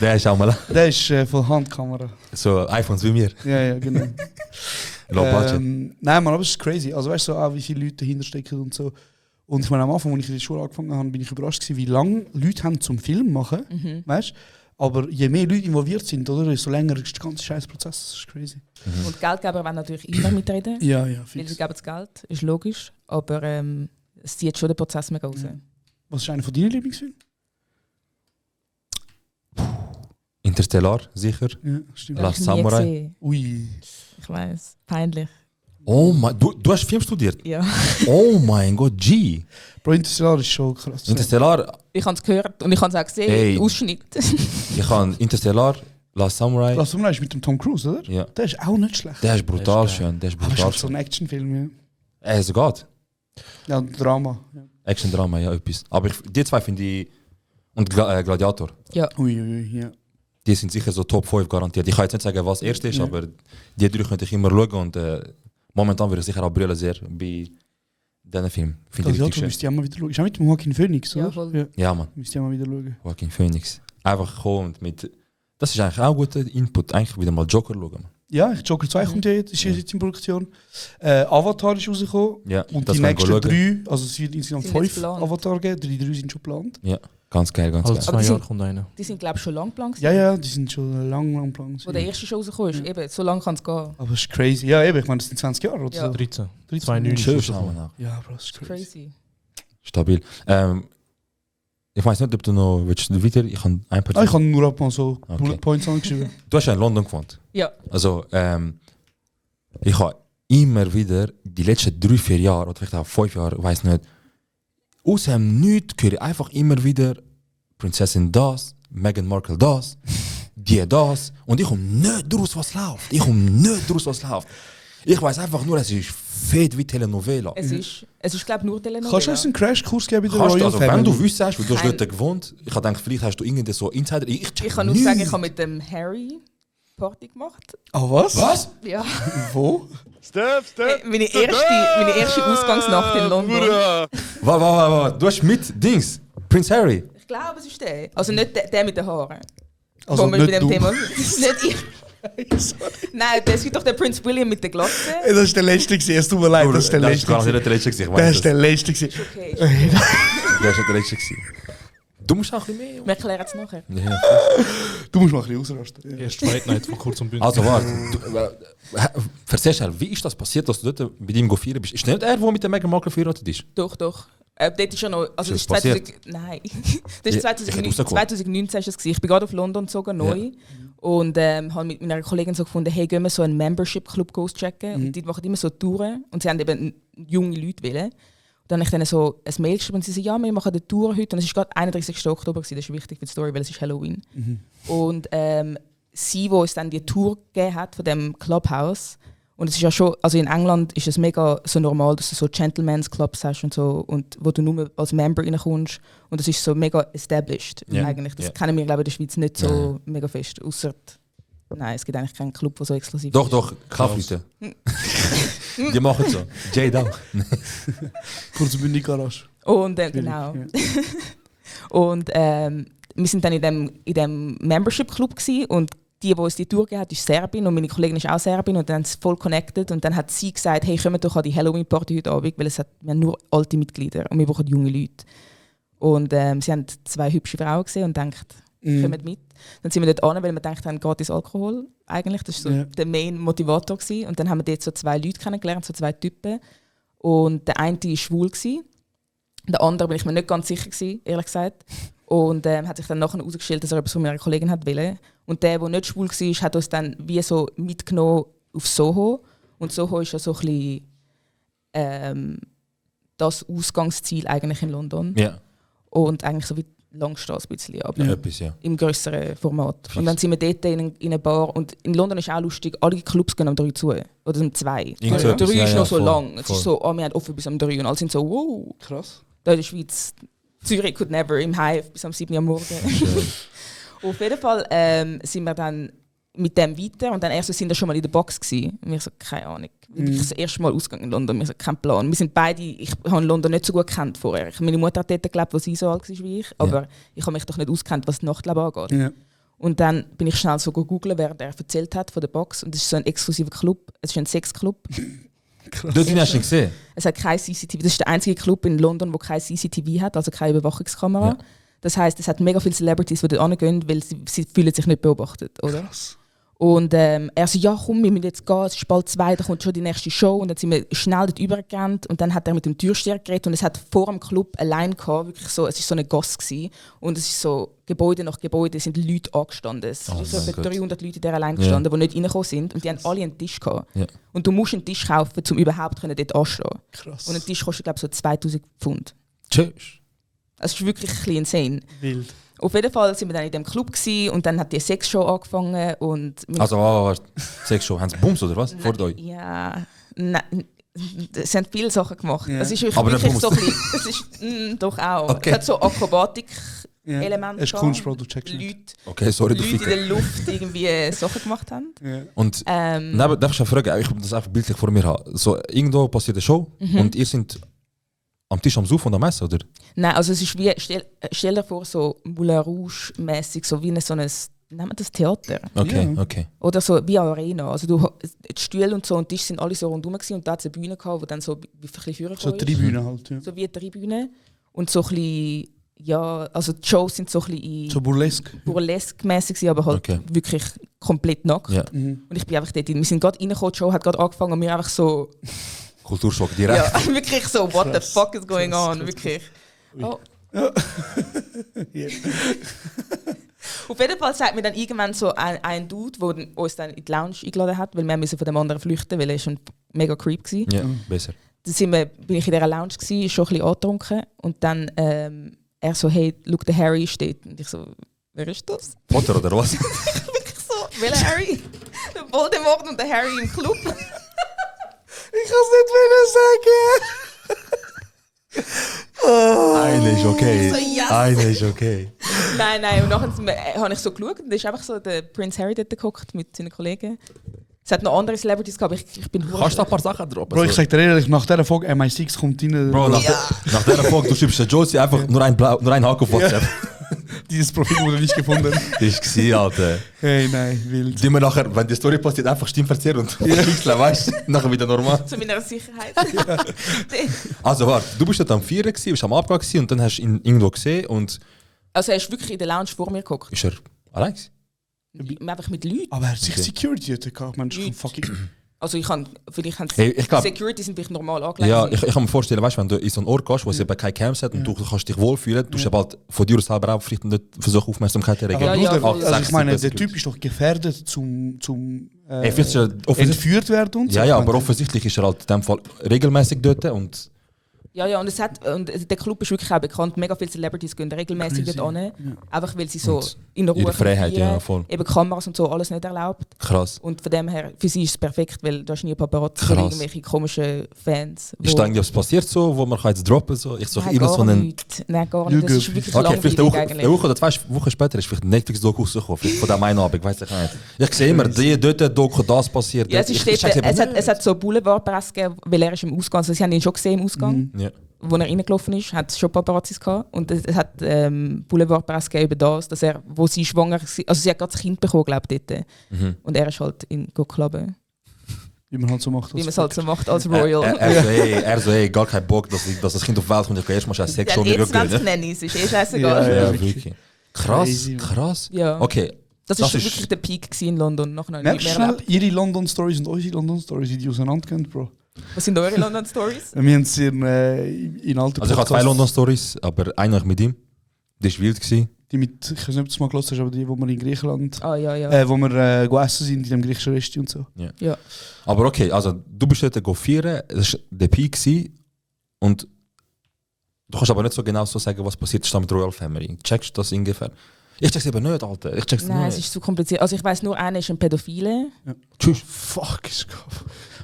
Der ist auch mal. Der ist von Handkamera. So iPhones wie mir. Ja, genau. Low budget. Nein, man, aber es ist crazy. Also weißt du, so, wie viele Leute dahinter stecken und so. Und ich meine, am Anfang, als ich in der Schule angefangen habe, bin ich überrascht gewesen, wie lange Leute haben zum Film machen. Weißt? Aber je mehr Leute involviert sind, oder, desto länger ist der ganze Scheißprozess. Das ist crazy. Und Geldgeber wollen natürlich immer mitreden. Ja, weil sie geben das Geld, ist logisch. Aber es zieht schon den Prozess mega raus. Ja. Was ist einer von deinen Lieblingsfilmen? Interstellar, sicher. Ja, stimmt. Last Samurai. Ui. Ich weiß, peinlich. Oh mein, du hast Film studiert? Ja. Oh mein Gott, G. Bro, Interstellar ist schon krass. Interstellar, Ich habe es gehört und ich habe es auch gesehen, Ey. Ausschnitt. ich habe Interstellar, Last Samurai. Lass uns mal mit dem Tom Cruise, oder? Ja. Der ist auch nicht schlecht. Der ist brutal Der ist geil. schön, der ist Aber brutal ist so schön. ein Actionfilm, ja. Es geht. Ja, und Drama. Ja. Action-Drama, ja, etwas. Aber die zwei finde ich... Und Gladiator. Uiuiui, ja. Die sind sicher so Top 5 garantiert. Ich kann jetzt nicht sagen, was erst ist, aber die drei könnte ich immer schauen. Und momentan würde ich sicher auch brüllen sehr bei diesen Film. Finde ich Gladiator richtig schön. müsst ihr auch mal wieder schauen. Ist auch mit dem Joaquin Phoenix, oder? Ja, voll. Ja, Ja, Mann. müsst ihr auch mal wieder schauen. Joaquin Phoenix. Einfach kommen und mit... Das ist eigentlich auch ein guter Input. Eigentlich wieder mal Joker schauen. Man. Ja, Joker 2 kommt jetzt, ist jetzt in Produktion. Avatar ist rausgekommen. Ja, Und das die wollen wir nächsten schauen. 3, also es wird insgesamt Sind jetzt 5 geplant. Avatar geben, 3 sind schon geplant. Ja, ganz geil, ganz Alle geil. 2 die Jahre sind- kommt einer. Die sind, glaube ich, schon lang geplant. Ja, ja, die sind schon lang geplant. Wo der erste schon rausgekommen ist. Eben, so lange kann es gehen. Aber es ist crazy. Ja, eben, ich meine, das sind 20 Jahre oder Ja. so. 13. 13. 2,9 ist Schön rausgekommen. schauen. Ja, Bro, das ist crazy. Crazy. Stabil. Ich weiß nicht, ob du noch willst du weiter. Ich habe ein paar. Ich habe nur ab mal so Okay. Bullet Points angeschrieben. Du hast ja in London gewohnt. Ja. Also, ich habe immer wieder die letzten 3-4 Jahre oder vielleicht auch 5 Jahre, ich weiß nicht, aus dem Nichts höre ich einfach immer wieder Prinzessin das, Meghan Markle das, die das und ich komme nicht draus, was läuft. Ich weiß einfach nur, es ist fett wie Telenovela. Es ist glaube ich, nur Telenovela. Kannst du uns einen Crashkurs geben bei der Kannst du, Royal also, Family? wenn du wüsstest, weil du hast Kein- dort gewohnt, ich habe gedacht, vielleicht hast du irgendeinen so Insider. Ich check Ich kann nur sagen, ich nichts. habe mit dem Harry Party gemacht. Ah, was? Was? Ja. Wo? Meine erste Ausgangsnacht in London. Warte. Du hast mit Dings, Prince Harry. Ich glaube, es ist der. Also nicht der mit den Haaren. Also Wo wir nicht bei dem du. Thema. nicht ich. Nein, es gibt doch den Prince William mit der Glatze. Ey, das ist der letzte gewesen, es tut mir leid, das ist der Das letzte ist gar gewesen. nicht der letzte gewesen. Ich Das weiß ist der letzte gewesen. Okay. das ist nicht der letzte gewesen. Du musst auch ein bisschen mehr. Wir erklären es nachher. Ja. Du musst mal ein bisschen ausrasten. Ja. Erste Fight Night von Kurz und Bündig. Also warte, erzähl schnell, wie ist das passiert, dass du dort bei ihm feiern bist? Ist nicht er, der mit der Meghan Markle verheiratet ist? Doch. Dort ist ja noch. Also Ist das das ist 2000, nein. Das ist Ja, ich hätte 2019, rausgekommen. 2019 ist das gewesen. Ich bin gerade auf London gezogen, neu. Und habe mit meiner Kollegin so gefunden, hey, gehen wir so einen Membership-Club auschecken. Und die machen immer so Touren. Und sie haben eben junge Leute wollen. Und dann habe ich denen so ein Mail geschrieben und sie so, ja, wir machen eine Tour heute. Und es war gerade 31. Oktober, gewesen. Das ist wichtig für die Story, weil es ist Halloween. Und sie, die uns dann die Tour gegeben hat von dem Clubhouse, und es ist ja schon, also in England ist es mega so normal, dass du so Gentleman's Clubs hast und so, und wo du nur als Member reinkommst. Und das ist so mega established Ja. eigentlich. Das Ja. kennen wir, glaube ich, in der Schweiz nicht so Ja. mega fest. Ausser, nein, es gibt eigentlich keinen Club, der so exklusiv Doch, ist. doch, Kaffeeute. Die machen so. Jade auch. Kurz und bündig Garage. Und genau. Ja. Und wir sind dann in dem Membership-Club gsi und die uns die Tour gegeben hat, ist Serbin und meine Kollegin ist auch Serbin und dann sind sie voll connected und dann hat sie gesagt, hey, kommen doch an die Halloween-Party heute Abend, weil wir haben nur alte Mitglieder und wir brauchen junge Leute. Und sie haben 2 hübsche Frauen gesehen und gedacht, kommt mit. Dann sind wir dort an, weil wir gedacht haben, gratis Alkohol eigentlich, das war so Ja. der Main-Motivator gewesen. Und dann haben wir dort so 2 Leute kennengelernt, so 2 Typen und der eine war schwul gewesen. Der andere bin ich mir nicht ganz sicher gewesen, ehrlich gesagt. Und hat sich dann nachher herausgestellt, dass er etwas von meiner Kollegin hat wollte. Und der nicht schwul war, hat uns dann wie so mitgenommen auf Soho. Und Soho ist ja so ein bisschen das Ausgangsziel eigentlich in London. Ja, Und eigentlich so wie die Langstrasse ein bisschen, aber etwas, ja. im grösseren Format. Und dann sind wir dort in eine Bar. Und in London ist auch lustig, alle Clubs gehen um 3 zu. Oder um 2. Irgend so 3 etwas, ist ja, ja, noch so voll, lang. Es voll. ist so, wir haben offen bis um 3 und alle sind so, wow. Krass. Da in der Schweiz, Zürich could never, im Hive bis um 7 Uhr morgens. Auf jeden Fall sind wir dann mit dem weiter und dann erst sind wir schon mal in der Box gewesen. Und wir so, keine Ahnung. Ich das erste Mal ausgegangen in London, wir so, kein Plan. Wir sind beide, ich habe London nicht so gut gekannt vorher. Meine Mutter hat dort gelebt, als sie so alt war wie ich, aber ich habe mich doch nicht ausgekannt, was das Nachtleben angeht. Ja. Und dann bin ich schnell so googeln, während er erzählt hat von der Box. Und es ist so ein exklusiver Club, es ist ein Sexclub. Dort hast du ihn gesehen. Es hat kein CCTV. Das ist der einzige Club in London, der kein CCTV hat, also keine Überwachungskamera. Ja. Das heisst, es hat mega viele Celebrities, die dort hingehen, weil sie fühlen sich nicht beobachtet, oder? Krass. Und er so, ja komm, wir müssen jetzt gehen, es ist bald 2, da kommt schon die nächste Show. Und dann sind wir schnell dort übergerannt und dann hat er mit dem Türsteher geredet und es hat vor dem Club allein gehabt, wirklich so, es war so eine Gosse gewesen. Und es ist so, Gebäude nach Gebäude sind Leute angestanden. Es sind so etwa 300 Leute der allein gestanden, die nicht reingekommen sind und die haben alle einen Tisch gehabt. Ja. Und du musst einen Tisch kaufen, um überhaupt dort anstehen. Krass. Und ein Tisch kostet, glaube ich, so 2000 Pfund. Tschüss. Es ist wirklich ein bisschen insane. Wild. Auf jeden Fall sind wir dann in dem Club gewesen, und dann hat die Sexshow angefangen. Und also, warte. Sexshow. Haben sie Bums oder was? Vor euch? Ja, nein. Es haben viele Sachen gemacht. Ja. Es ist wirklich, aber wirklich so ein bisschen, es ist doch auch. Okay. Es hat so Akrobatik-Elemente. Es ist Kunst, Bro, du checkst nicht. Leute, okay, sorry, Leute in der Luft irgendwie Sachen gemacht haben. Ja. Und darf ich eine Frage? Ich will das einfach bildlich vor mir haben. So, irgendwo passiert eine Show und ihr seid am Tisch am Saufen und am Essen, oder? Nein, also es ist wie, stell dir vor, so Moulin Rouge-mäßig, so wie so ein, nennen wir das Theater? Okay, Ja. okay. Oder so wie eine Arena. Also die Stühle und so und Tisch sind alle so rundherum gewesen, und da hat es eine Bühne gehabt, die dann so ein bisschen führen So eine Tribüne halt, ja. So wie eine Tribüne. Und so ein bisschen, ja, also die Shows sind so ein bisschen So burlesque. burlesque-mäßig, aber halt Okay. wirklich komplett nackt. Ja. Mhm. Und ich bin einfach dort, wir sind gerade reingekommen, die Show hat gerade angefangen und wir einfach so, Kulturschock direkt. ja, wirklich so, what Krass. the fuck is going Krass, on, krass, wirklich. Oh. Ja. Auf jeden Fall sagt mir dann irgendwann so ein Dude, der uns dann in die Lounge eingeladen hat, weil wir müssen von dem anderen flüchten, weil er schon mega creep war. Ja, besser. Dann bin ich in dieser Lounge gewesen, schon ein bisschen angetrunken, und dann er so, hey, look, der Harry steht. Und ich so, wer ist das? Potter oder was? Wirklich so, welcher Harry? Der Voldemort und der Harry im Club. Ich kann es nicht sagen. Eine ist okay. So, yes. Eine ist okay. Nein, und nachher habe ich so geschaut und da ist einfach so der Prince Harry dort geguckt mit seinen Kollegen. Es hat noch andere Celebrities gehabt, aber ich bin Kannst du ein paar Sachen droppen? Bro, ich sag dir ehrlich, nach dieser Folge MI6 kommt rein. Bro, nach dieser Folge, du schreibst der Josie einfach nur ein Haken auf WhatsApp. Dieses Profil wurde nicht gefunden. Das war, Alter. Hey, nein, wild. Die mir nachher, wenn die Story passiert, einfach Stimme verzerren und pixeln, weißt du? Nachher wieder normal. zu meiner Sicherheit. Also warte, du bist dort am 4 gewesen, bist am Abgang gewesen und dann hast du ihn irgendwo gesehen und Also er ist wirklich in der Lounge vor mir geguckt. ist er allein gewesen? Einfach mit Leuten. Aber er hat sich Okay. Security gehabt, man. Leute. Fucking. Also vielleicht haben Hey, ich glaub- Security sind vielleicht normal angelegt. Ja, ich kann mir vorstellen, weißt du, wenn du in so einen Ort gehst, wo es eben keine Camps hat und du kannst dich wohlfühlen, du hast bald von dir selber auch vielleicht nicht versuchen, Aufmerksamkeit zu erregen. Aber Ja, Bruder, voll. also ich meine, der Security. Typ ist doch gefährdet zum Ey, vielleicht ist er offensichtlich, entführt werden und so. ja, ja, Ich aber meine, offensichtlich ist er halt in dem Fall regelmäßig dort und Ja, und der Club ist wirklich auch bekannt. Mega viele Celebrities gehen regelmäßig Crazy. dort hin. Einfach weil sie so Und in Ruhe ihre Freiheit, feiern. ja, voll. Eben Kameras und so, alles nicht erlaubt. krass. Und von dem her, für sie ist es perfekt, weil da ist nie Paparazzi Krass. oder irgendwelche komischen Fans. Ist da irgendwas passiert so, wo man kann jetzt droppen so? Ich suche Nein, immer gar so einen... nicht. Nein, gar nicht. Das ist wirklich Okay, vielleicht langweilig eigentlich. eine Woche oder 2 Wochen später ist vielleicht ein Netflix-Doku rausgekommen, vielleicht von dem einen Abend, weiss ich nicht. Ich sehe immer, die dort Doku, das passiert. Ja, dort. es, ist Ich check's eben dort, nicht. es hat so Boulevardpresse gegeben, weil er ist im Ausgang, also sie haben ihn schon gesehen im Ausgang, Ja. wo er reingelaufen ist, hat es schon Paparazzis gehabt. Und es hat Boulevardpresse gegeben über das, dass er, wo sie schwanger war, also sie hat gerade das Kind bekommen, glaube ich, dort. Mhm. Und er ist halt in Clubben, Wie man halt so macht. wie man es halt so macht als Royal. Er so, ey, gar kein Bock, dass das Kind auf die Welt kommt. Ich kann erstmal Sex Ja, schon jetzt nicht 20 gönnen. Nannies, ist scheißegal. Ja, Ja, wirklich. wirklich. Krass, Crazy, man. krass. Ja. Okay, Das Das war ist- wirklich der Peak gewesen in London. Nachher noch Merkst nicht du mehr schnell, erlebt. ihre London-Stories und unsere London-Stories, die auseinandergehen, Bro. Was sind eure London-Stories? Wir haben es in alten also ich habe 2 Podcasts- London-Stories, aber eine mit ihm. Das war wild gewesen. Die mit, ich weiß nicht, ob du es mal gehört hast, aber die, wo wir in Griechenland, Ah, ja, ja. wo wir go essen sind, in dem griechischen Resti und so. ja. Aber okay, also du bist dort go feiern, das war der Peak gewesen, und du kannst aber nicht so genau so sagen, was passiert ist da mit der Royal Family. Checkst du das ungefähr? Ich check's eben nicht, Alter. Ich check's Nein, es nicht. ist zu kompliziert. Also ich weiß nur, einer ist ein Pädophile. Tschüss. Fuck, ist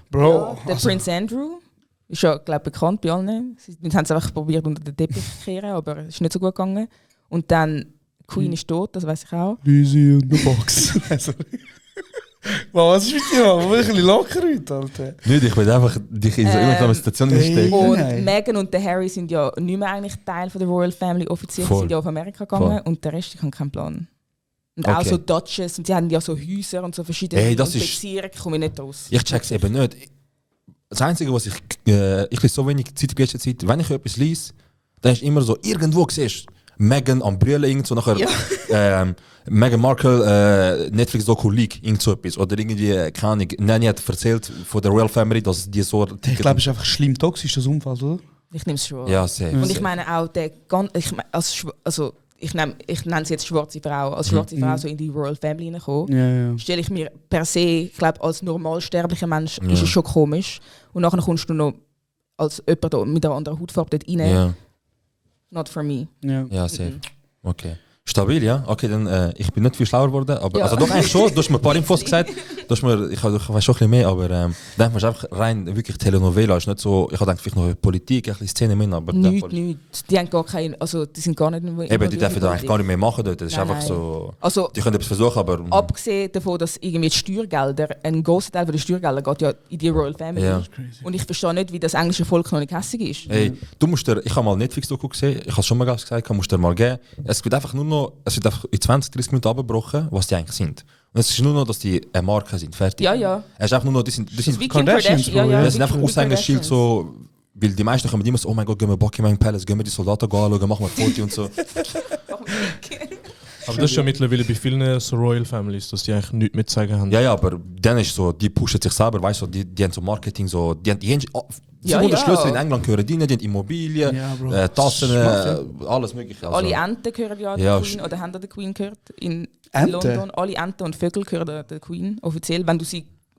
Bro, Ja, der also, Prince Andrew ist ja, glaube ich, bekannt bei allen. Sie haben es einfach probiert unter den Teppich zu kehren, aber es ist nicht so gut gegangen. Und dann Queen ist tot, das weiß ich auch. Lizzie in the Box. Also, wow, was ist mit dir? Man? Ein bisschen locker heute, Alter. Nicht, ich will einfach dich in so irgendeine Situation hey. stecken. Und Nein. Meghan und der Harry sind ja nicht mehr eigentlich Teil von der Royal Family offiziell. Voll. Sie sind ja auf Amerika gegangen Voll. und der Rest, ich habe keinen Plan. Und auch Okay. so Duchess und sie haben ja so Häuser und so verschiedene Hey, das und ist- Bezirke, komme ich nicht raus. Ich check's eben nicht. Das Einzige, was ich lese so wenig Zeit in letzter Zeit, wenn ich etwas lese, dann ist immer so, irgendwo siehst Meghan am Brüllen, irgend so nachher Meghan Markle Netflix-Doku Leak, irgend so etwas. Oder irgendwie, keine Ahnung, Nanny hat erzählt von der Royal Family, dass die so... Ich glaube, es ist einfach schlimm toxisch, das Unfall, oder? Ich nehme es schon. Ja, sehr. Und ich meine auch, ich nenne es jetzt schwarze Frau, als schwarze Frau so in die Royal Family reinkommen, stelle ich mir per se, ich glaube, als normalsterblicher Mensch ist es schon komisch. Und nachher kommst du noch als jemand mit einer anderen Hautfarbe dort rein. Ja. Not for me. Ja, sehr. Okay. Stabil, ja? Okay, dann ich bin nicht viel schlauer geworden, aber also doch eigentlich schon, du hast mir ein paar Infos gesagt, du hast mir, ich weiß schon ein bisschen mehr, aber dann ist einfach rein wirklich Telenovela, ist nicht so, ich habe gedacht, vielleicht noch Politik, ein bisschen Szene mehr, aber... Nichts. Die haben gar keine, also die sind gar nicht... Eben, die dürfen da eigentlich gar nicht mehr machen dort, das ist einfach so... Also, die können etwas versuchen, aber... Abgesehen davon, dass irgendwie die Steuergelder, ein grosser Teil der Steuergelder geht ja in die Royal Family. Ja. Und ich verstehe nicht, wie das englische Volk noch nicht hässig ist. Hey, du musst ich habe mal Netflix-Doku gesehen, ich habe es schon mal gesagt, musst dir mal geben, es wird einfach nur noch, es wird einfach in 20-30 Minuten abgebrochen, was die eigentlich sind. Und es ist nur noch, dass die eine Marke sind, fertig. Ja. Es ist einfach nur noch, die sind Kardashians, das sind einfach Aushängeschild so, weil die meisten kommen immer so, oh mein Gott, gehen wir Buckingham Palace, gehen wir die Soldaten anschauen, machen wir ein Foto und so. Aber das ist ja mittlerweile bei vielen so Royal Families, dass die eigentlich nichts mehr zu sagen haben. Ja, aber dann ist so, die pushen sich selber, weißt du, die haben so Marketing, so, die haben Schlösser in England gehören, die haben Immobilien, Tassen, alles mögliche. Also. Alle Enten gehören ja der Queen, oder haben der Queen gehört in London. Alle Enten und Vögel gehören der Queen, offiziell.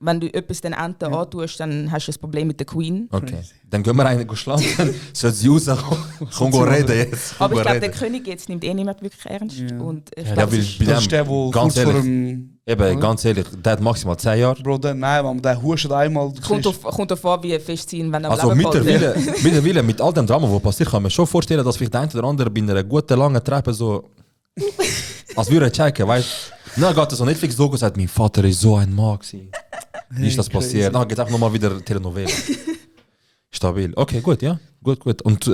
Wenn du etwas den Enten antust, dann hast du ein Problem mit der Queen. Okay, dann gehen wir einen schlafen, sollte sie rauskommen, komm reden jetzt. Aber ich glaube, der König jetzt nimmt niemand wirklich ernst. Ja. Und ich glaub, das ist der, der ganz kurz vor dem... Eben, ganz ehrlich, der hat maximal 10 Jahre. Bro, nein, der huscht einmal... Kommt davon, wie fest sie ihn, wenn er also mittlerweile, mit all dem Drama, was passiert, kann man schon vorstellen, dass vielleicht der eine oder andere bei einer guten, langen Treppe so... als würde er checken, weißt du? Dann geht er so Netflix-Doku und sagt, mein Vater ist so ein Mann gewesen. Wie ist das passiert? Dann geht es einfach nochmal wieder Telenovela. Stabil. Okay, gut, ja. Gut. Und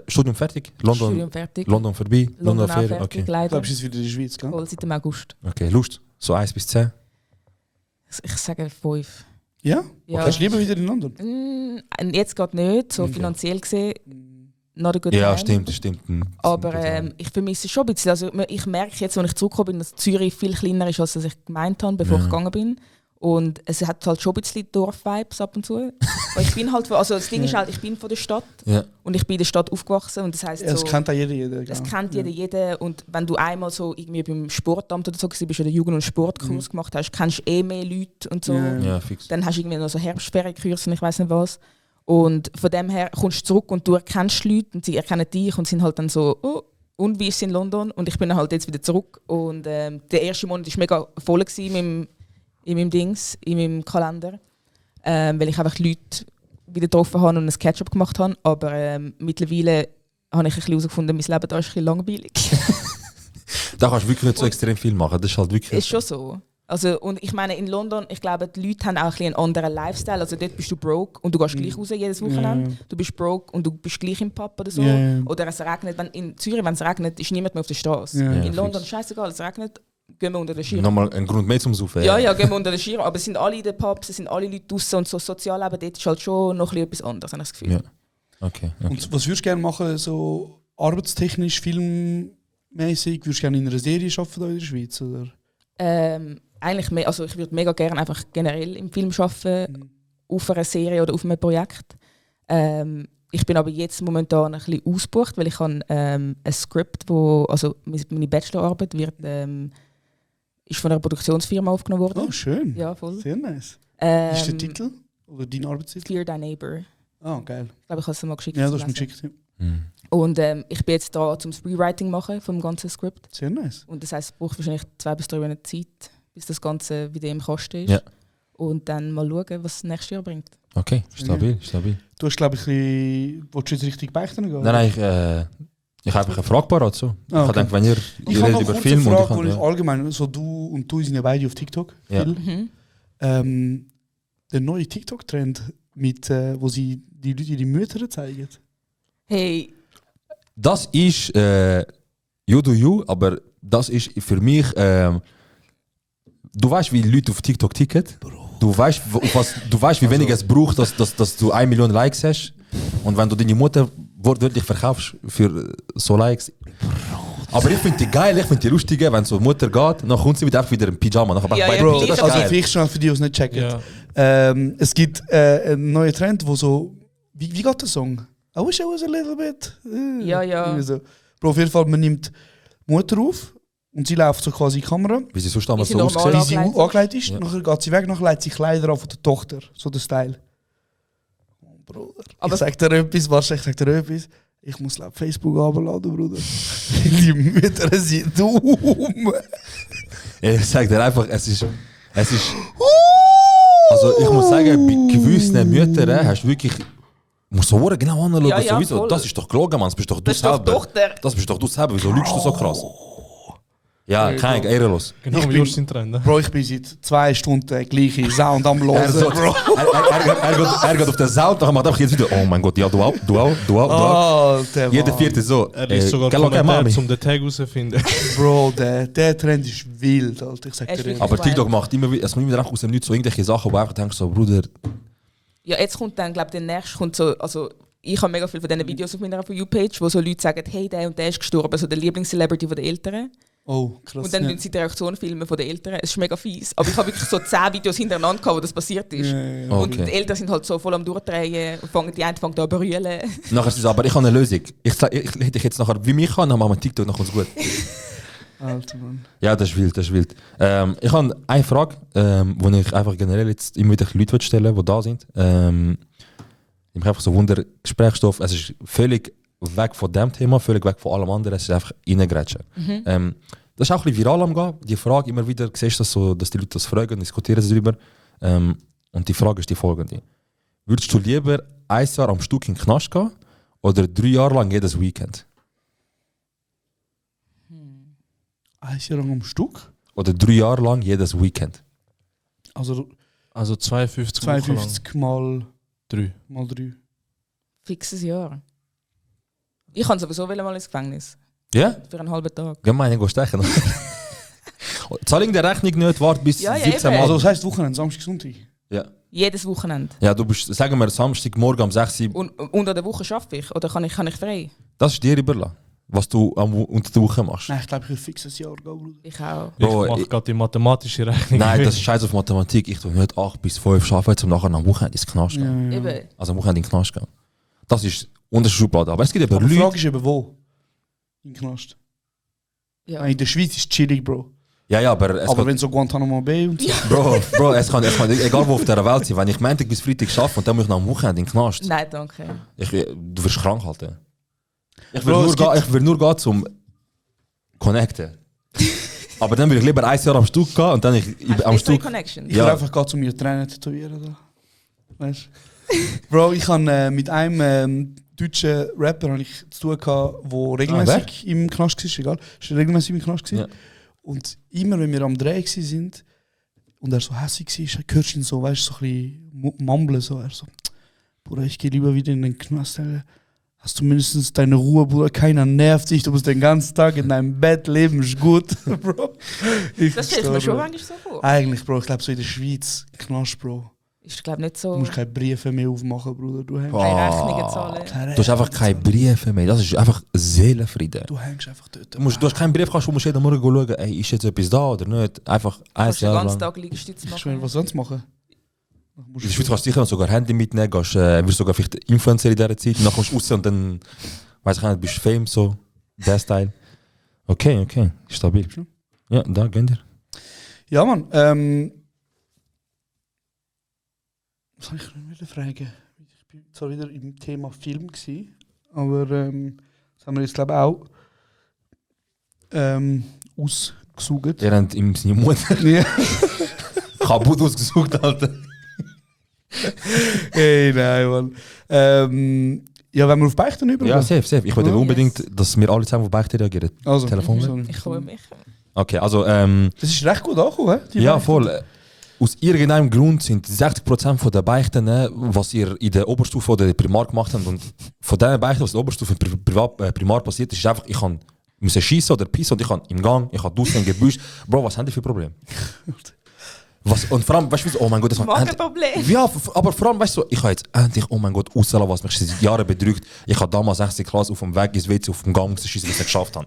Studium fertig? Studium fertig. London vorbei? London Ferien? Okay. Ich glaube, es ist wieder in der Schweiz, gell? Voll seit dem August. Okay, Lust? So 1 bis 10? Ich sage 5. Ja? Ja. Hast du lieber wieder in London? Jetzt geht nicht, so finanziell gesehen. Not a good ja, time. stimmt. Aber ich vermisse es schon ein bisschen. Also, ich merke jetzt, als ich zurückgekommen bin, dass Zürich viel kleiner ist, als ich gemeint habe, bevor ich gegangen bin. Und es hat halt schon ein bisschen Dorf-Vibes ab und zu. Weil ich bin halt, also das Ding ist halt, ich bin von der Stadt und ich bin in der Stadt aufgewachsen. Und das heisst das so, kennt auch jeder. Das kennt jeder. Und wenn du einmal so irgendwie beim Sportamt oder so bist oder Jugend- und Sportkurs gemacht hast, kennst du mehr Leute und so. Ja, fix. Dann hast du irgendwie noch so Herbstferienkurs und ich weiß nicht was. Und von dem her kommst du zurück und du erkennst Leute und sie erkennen dich und sind halt dann so, oh, und wie ist es in London? Und ich bin halt jetzt wieder zurück. Und der erste Monat war mega voll in meinem Kalender. Weil ich einfach die Leute wieder getroffen habe und ein Catch-up gemacht habe. Aber mittlerweile habe ich ein bisschen herausgefunden, mein Leben da ist ein bisschen langweilig. Da kannst du wirklich nicht so extrem viel machen. Das ist halt wirklich... Ist schon so. Also, und ich meine, in London, ich glaube, die Leute haben auch ein bisschen einen anderen Lifestyle. Also dort bist du broke und du gehst gleich raus jedes Wochenende. Du bist broke und du bist gleich im Pub oder so. Oder es regnet. In Zürich, wenn es regnet, ist niemand mehr auf der Straße. In London, scheißegal, es regnet, gehen wir unter den Schirm. Nochmal ein Grund mehr zum Saufen. Ja, gehen wir unter den Schirm. Aber es sind alle in den Pubs, es sind alle Leute draußen und so Sozialleben, dort ist halt schon noch etwas anderes, habe ich das Gefühl. Ja. Okay. Und was würdest du gerne machen, so arbeitstechnisch, filmmäßig? Würdest du gerne in einer Serie arbeiten in der Schweiz? Oder? Eigentlich mehr, also ich würde mega gerne einfach generell im Film arbeiten, auf einer Serie oder auf einem Projekt. Ich bin aber jetzt momentan ein bisschen ausgebucht, weil ich habe ein Skript, also meine Bachelorarbeit ist von einer Produktionsfirma aufgenommen worden. Oh, schön. Ja, voll. Sehr nice. Ist der Titel? Oder dein Arbeitstitel? Fear Thy Neighbor. Ah, geil. Ich glaube, ich habe es mal geschickt. Ja, das hast du mir geschickt. Ja. Und ich bin jetzt da zum Rewriting machen vom ganzen Skript. Sehr nice. Und das heisst, es braucht wahrscheinlich 2 bis 3 Monate Zeit, bis das Ganze wieder im Kasten ist. Ja. Und dann mal schauen, was das nächste Jahr bringt. Okay, stabil. Du hast, glaube ich, willst du jetzt richtig beichten gehen? Nein, ich habe einfach eine Frage parat. So. Ich habe gedacht, wenn ihr redet über Film Frage, und ich kann, allgemein, so du sind ja beide auf TikTok. Ja. Der neue TikTok-Trend, wo sie die Leute ihre Mütter zeigen. Hey. Das ist you do you, aber das ist für mich. Du weißt, wie Leute auf TikTok ticken. Du weißt, wie wenig es braucht, dass du 1 Million Likes hast. Und wenn du deine Mutter wortwörtlich verkaufst für so Likes. Aber ich finde die geil, ich finde die lustige, wenn so Mutter geht, dann kommt sie einfach wieder im Pyjama. Dann Ja, bei Bro, das ist also geil. vielleicht schon für die, die es nicht checken. Ja. Es gibt einen neuen Trend, wo so... Wie geht der Song? I wish I was a little bit... Ja. irgendwie so. Bro, auf jeden Fall, man nimmt Mutter auf und sie läuft so quasi in die Kamera. Wie sie sonst damals Wie so sie ausgesehen. normal Wie sie angelegt angelegt ist, Ja. nachher geht sie weg, nachher legt sie Kleider an von der Tochter. So der Style. Oh, Bruder. Aber- Ich sag dir etwas, Ich muss glaub, Facebook runterladen, Bruder. Die Mütter sind dumm. Ich sag dir einfach, es ist. Also ich muss sagen, bei gewissen Müttern hast du wirklich. Musst du genau anschauen, Ja, ja, sowieso. voll. Das ist doch gelogen, Mann. Das bist doch du Das ist doch selber. Tochter. Das bist doch du selber. Wieso lügst du so krass? Ja, kein ehrenlos. Genau, Ich wie bin- Josh sind Trend. Bro, ich bin seit 2 Stunden gleiche Sound am Er, Hören, so, Bro. er geht auf den Sound, dann macht er einfach jetzt wieder, oh mein Gott, ja, du auch. Alter, Jeder Mann. vierte so. Er ist sogar gell, okay, kommentiert, Mami. um den Tag herauszufinden. Bro, der Trend ist wild, Alter. Ich sag Er ist dir wirklich- ehrlich. Aber TikTok macht immer wieder, es kommt immer wieder aus dem Nichts so irgendwelche Sachen, wo du einfach denkst, so, Bruder, Ja, jetzt kommt dann, glaube ich, der nächste kommt so, also ich habe mega viele von diesen Videos auf meiner For You-Page, wo so Leute sagen, hey, der und der ist gestorben, so der Lieblingscelebrity von den Eltern. Oh, krass. Und dann ja. filmen sie die Reaktion filmen von den Eltern. Es ist mega fies. Aber ich habe wirklich so 10 Videos hintereinander gehabt, wo das passiert ist. Ja. Und die okay. Eltern sind halt so voll am Durchdrehen und die einen fangen an zu brüllen. Nachher ist es aber, ich habe eine Lösung. Ich hätte dich jetzt nachher, wie mich kann, dann machen wir TikTok, dann kommt es gut. Alter, Mann. Ja, das ist wild, das ist wild. Ich habe eine Frage, die ich einfach generell jetzt immer wieder Leute stellen will, die da sind. Ich habe einfach so Wunder Gesprächsstoff. Es ist völlig weg von dem Thema, völlig weg von allem anderen. Es ist einfach reingrätschen. Das ist auch ein bisschen viral am Gehen. Die Frage immer wieder, siehst du das so, dass die Leute das fragen und diskutieren darüber. Und die Frage ist die folgende. Würdest du lieber 1 Jahr am Stück in den Knast gehen oder 3 Jahre lang jedes Weekend? 1 Jahr lang am Stück? Oder 3 Jahre lang jedes Weekend? Also Also 52 Wochen lang. 52 mal 3. 3. Fixes Jahr. Ich kann sowieso mal ins Gefängnis. Ja? Für einen halben Tag. Gemein, ich gehe stechen. Zahlung der Rechnung nicht, warte bis Ja, ja, 17 eben. Mal. Also das heisst Wochenende, Samstag, Sonntag? Ja. Jedes Wochenende. Ja, du bist, sagen wir, Samstagmorgen um 6 Uhr. Und unter der Woche arbeite ich? Oder kann ich frei? Das ist dir überlassen, was du unter der Woche machst. Nein, ich glaube, ich will fix ein Jahr gehen, Bruder. Ich auch. Bro, Ich mache ich- gerade die mathematische Rechnung. Nein, das ist scheiße auf Mathematik. Ich tue nicht 8 bis 5 arbeiten, um nachher am Wochenende ins Knast gehen. Eben. Also am Wochenende in den Knast gehen. Das ist unter der Schublade. Aber es gibt eben Aber die Leute... Frage ist eben wo? In Knast. Ja. Nein, in der Schweiz ist es chillig, Bro. Ja, ja, aber es Aber kann, wenn so Guantanamo Bay und so. Bro, es kann egal wo auf der Welt sein. Wenn ich Montag bis Freitag arbeite und dann muss ich noch am Wochenende in den Knast. Nein, danke. Du wirst krank halten. Ich Bro, es will nur gehen zum Connecten. Aber dann würde ich lieber 1 Jahr am Stück gehen und dann Hast am du bessere Stück... Connections? Ich Ja. will einfach gehen, um mir Tränen zu tätowieren. Da. Weißt du? Bro, ich habe mit einem deutschen Rapper habe ich zu tun gehabt, der regelmäßig im Knast war. Ist egal. Ist regelmäßig im Knast gewesen. Ja. Und immer, wenn wir am Dreh sind und er so hässlich war, hörst du ihn so, weißt du, so ein bisschen mumbeln. So. Er so, Bruder, ich gehe lieber wieder in den Knast. Hast du mindestens deine Ruhe, Bruder? Keiner nervt dich. Du musst den ganzen Tag in deinem Bett leben. Ist gut, Bro. Das stelle ich mir schon manchmal so vor. Eigentlich, Bro, ich glaube so in der Schweiz, Knast, Bro. Ist, glaube nicht Du so. musst keine Briefe mehr aufmachen, Bruder. Du hängst, Keine Rechnungen zahlen. Du hast einfach keine Briefe mehr. Das ist einfach Seelenfrieden. du hängst einfach dort. Du hast keinen Brief, wo du jeden Morgen schauen, ey, ist jetzt etwas da oder nicht. Einfach 1 Kannst du den Jahr ganzen lang. Tag Liegestütz Ich schwöre, machen. was sonst machen? In der Schweiz kannst du sicher noch sogar Handy mitnehmen, wirst sogar vielleicht Influencer in dieser Zeit, und dann kommst du raus und dann, weiß ich nicht, bist du Fame, so, der Style. Okay, stabil. Ja, da, gönn dir. Ja, Mann. Was soll ich noch wieder fragen? Ich bin zwar wieder im Thema Film gewesen, aber das haben wir jetzt glaube ich auch ausgesucht. Ihr habt ihm seine Mutter Ja. kaputt ausgesucht, Alter. Hey, nein, Mann. Ja, wenn wir auf Beichten übergehen. Ja, safe. Ich würde Ja. unbedingt, dass wir alle zusammen auf Beichte reagieren. Also, Telefon. sorry. Ich komme mich. Okay, also, Das ist recht gut angekommen, hä? Die ja, Beichten. voll. Aus irgendeinem Grund sind 60% von der Beichten, was ihr in der Oberstufe oder der Primar gemacht habt, und von diesen Beichten, was in der Oberstufe und Primar passiert ist, einfach, ich musste schießen oder pissen und ich kann im Gang, ich habe draußen im Gebüsch. Bro, was haben die für Probleme? Und vor allem, weißt du, oh mein Gott, das war Magenproblem. ja, aber vor allem, weißt du, ich habe jetzt endlich, oh mein Gott, rauslassen, was mich seit Jahren bedrückt. Ich habe damals 6. Klasse auf dem Weg ins WC auf dem Gang schießen, was ich geschafft habe.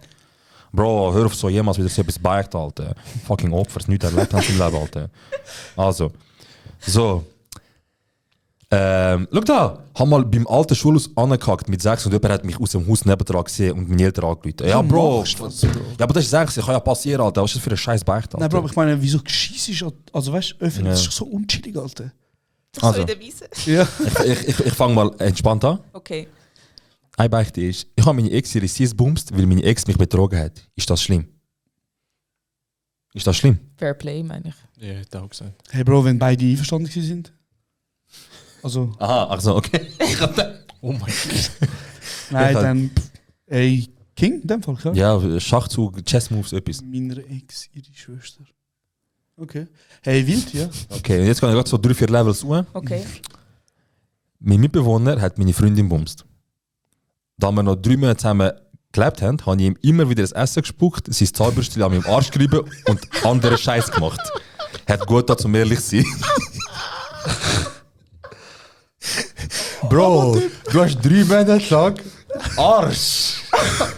Bro, hör auf so jemals wieder so etwas beicht, Alter. Fucking Opfer, das nichts erlebt haben im Leben, Alter. Also. So. Schau da, hab mal beim alten Schulhaus angekackt mit 6 und jemand hat mich aus dem Haus nebendran gesehen und meine Eltern angerufen. Ja, Bro. Ja, aber das ist 6, kann ja passieren, Alter. Was ist das für ein scheiß Beicht, Alter? Nein, Bro, aber ich meine, wieso gescheiss ist, also weißt du, öffentlich, das ist doch so unchillig, Alter. Das Also. so in der Wiese. Ja. Ich fange mal entspannt an. Okay. Ein Beichte ist, ich habe meine Ex ihre Sis bumst, weil meine Ex mich betrogen hat. Ist das schlimm? Ist das schlimm? Fair Play, meine ich. Ja, hätte auch gesagt. Hey Bro, wenn beide einverstanden sind. Also. Aha, ach so, okay. Oh mein Gott. Nein, dann. Ey, King in dem Fall, ja? Ja, Schachzug, Chess-Moves, etwas. Meiner Ex, ihre Schwester. Okay. Hey, wild, ja? Okay, und jetzt kann ich gerade so 3-4 Levels hoch. Okay. Mein Mitbewohner hat meine Freundin bumst. Da wir noch 3 Monate zusammen gelebt haben, habe ich ihm immer wieder das Essen gespuckt, sein Zauberstil an meinem Arsch gerieben und andere Scheiß gemacht. Hat gut da zum ehrlich sein. Bro, du hast 3 Monate lang Arsch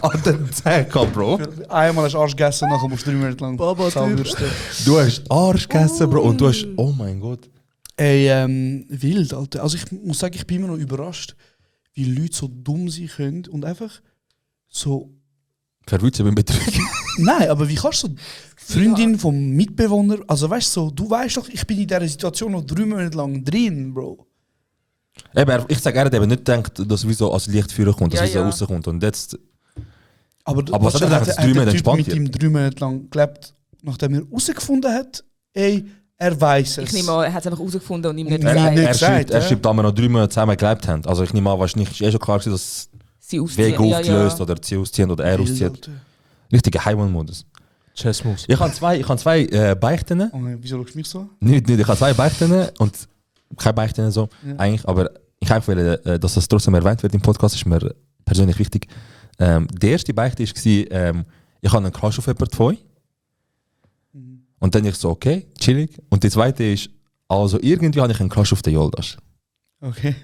an den Zähnen gehabt, Bro. Einmal hast du Arsch gegessen, nachher musst du 3 Monate lang Zahnbürste. Du hast Arsch gegessen, Bro, und du hast, oh mein Gott. Ey, wild, Alter. Also ich muss sagen, ich bin immer noch überrascht, wie Leute so dumm sein können und einfach so... Verwützen beim Betrug. Nein, aber wie kannst du so Freundin vom Mitbewohner, also weißt du, so, du weißt doch, ich bin in dieser Situation noch 3 Monate lang drin, Bro. Eben, ich sage, er hat eben nicht gedacht, dass wieso als Licht führen kommt, dass Ja, wieso ja. rauskommt. Und jetzt, Aber was hat er gesagt, dass 3 Monate der Typ entspannt mit wird? ihm 3 Monate lang gelebt, nachdem er herausgefunden hat, ey, er weiß es. Ich nehme an, er hat es einfach herausgefunden und ihm nicht Ja, gesagt. nicht er gesagt, schreibt, ja. da wir noch 3 Monate zusammen gelebt haben. Also ich nehme an, wahrscheinlich ist schon klar gewesen, dass Sie ausziehen. Wege aufgelöst oder sie ausziehen oder er Wild, auszieht. Alter. Richtiger Highway-Modus. Chess-Moves. Ich habe zwei Beichten. Oh, wieso schaust du mich so? Nicht, ich habe 2 Beichten und keine Beichten so, eigentlich, aber ich habe will, dass das trotzdem erwähnt wird im Podcast, ist mir persönlich wichtig. Die erste Beichte war, ich habe einen Crush auf jemanden von euch. Und dann ich so, okay, chillig. Und die zweite ist, also irgendwie habe ich einen Crush auf den Yoldash. Okay.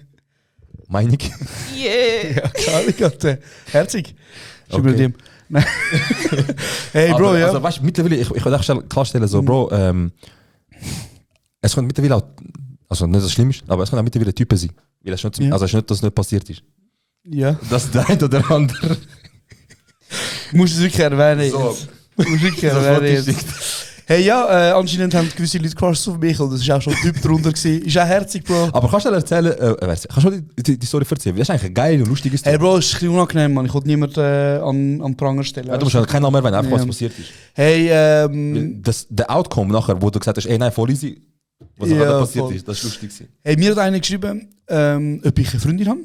Meine ich? Yeah! Ja, klar, Alter. Herzig. Okay. Über dem. Nein. Hey, Bro, aber, ja. Also, weißt du, mittlerweile, ich will auch klarstellen, so, Bro, es kann mittlerweile auch, also nicht, dass es schlimm ist, aber es kann auch mittlerweile Typen sein. Weil es nicht, Ja. also es ist nicht, dass es nicht passiert ist. Ja. Dass der eine oder andere. Du musst es wirklich erwähnen. So. Jetzt. Du musst wirklich Das erwähnen. wollte ich Jetzt. Hey, ja, anscheinend haben gewisse Leute Crushes auf mich und das ist auch schon ein Typ drunter gewesen. Ist auch herzig, Bro. Aber kannst du dir erzählen, kannst du die Story erzählen? Das ist eigentlich eine geile und lustige Story. Hey, Bro, es ist ein bisschen unangenehm, man. Ich wollte niemanden an Pranger stellen. Ja, du musst ja keinen Namen erwähnen, einfach was Ja. passiert ist. Hey, Der Outcome nachher, wo du gesagt hast, ey, nein, voll easy, was Ja, nachher passiert voll. ist, das ist lustig gewesen. hey, mir hat einer geschrieben, ob ich eine Freundin habe.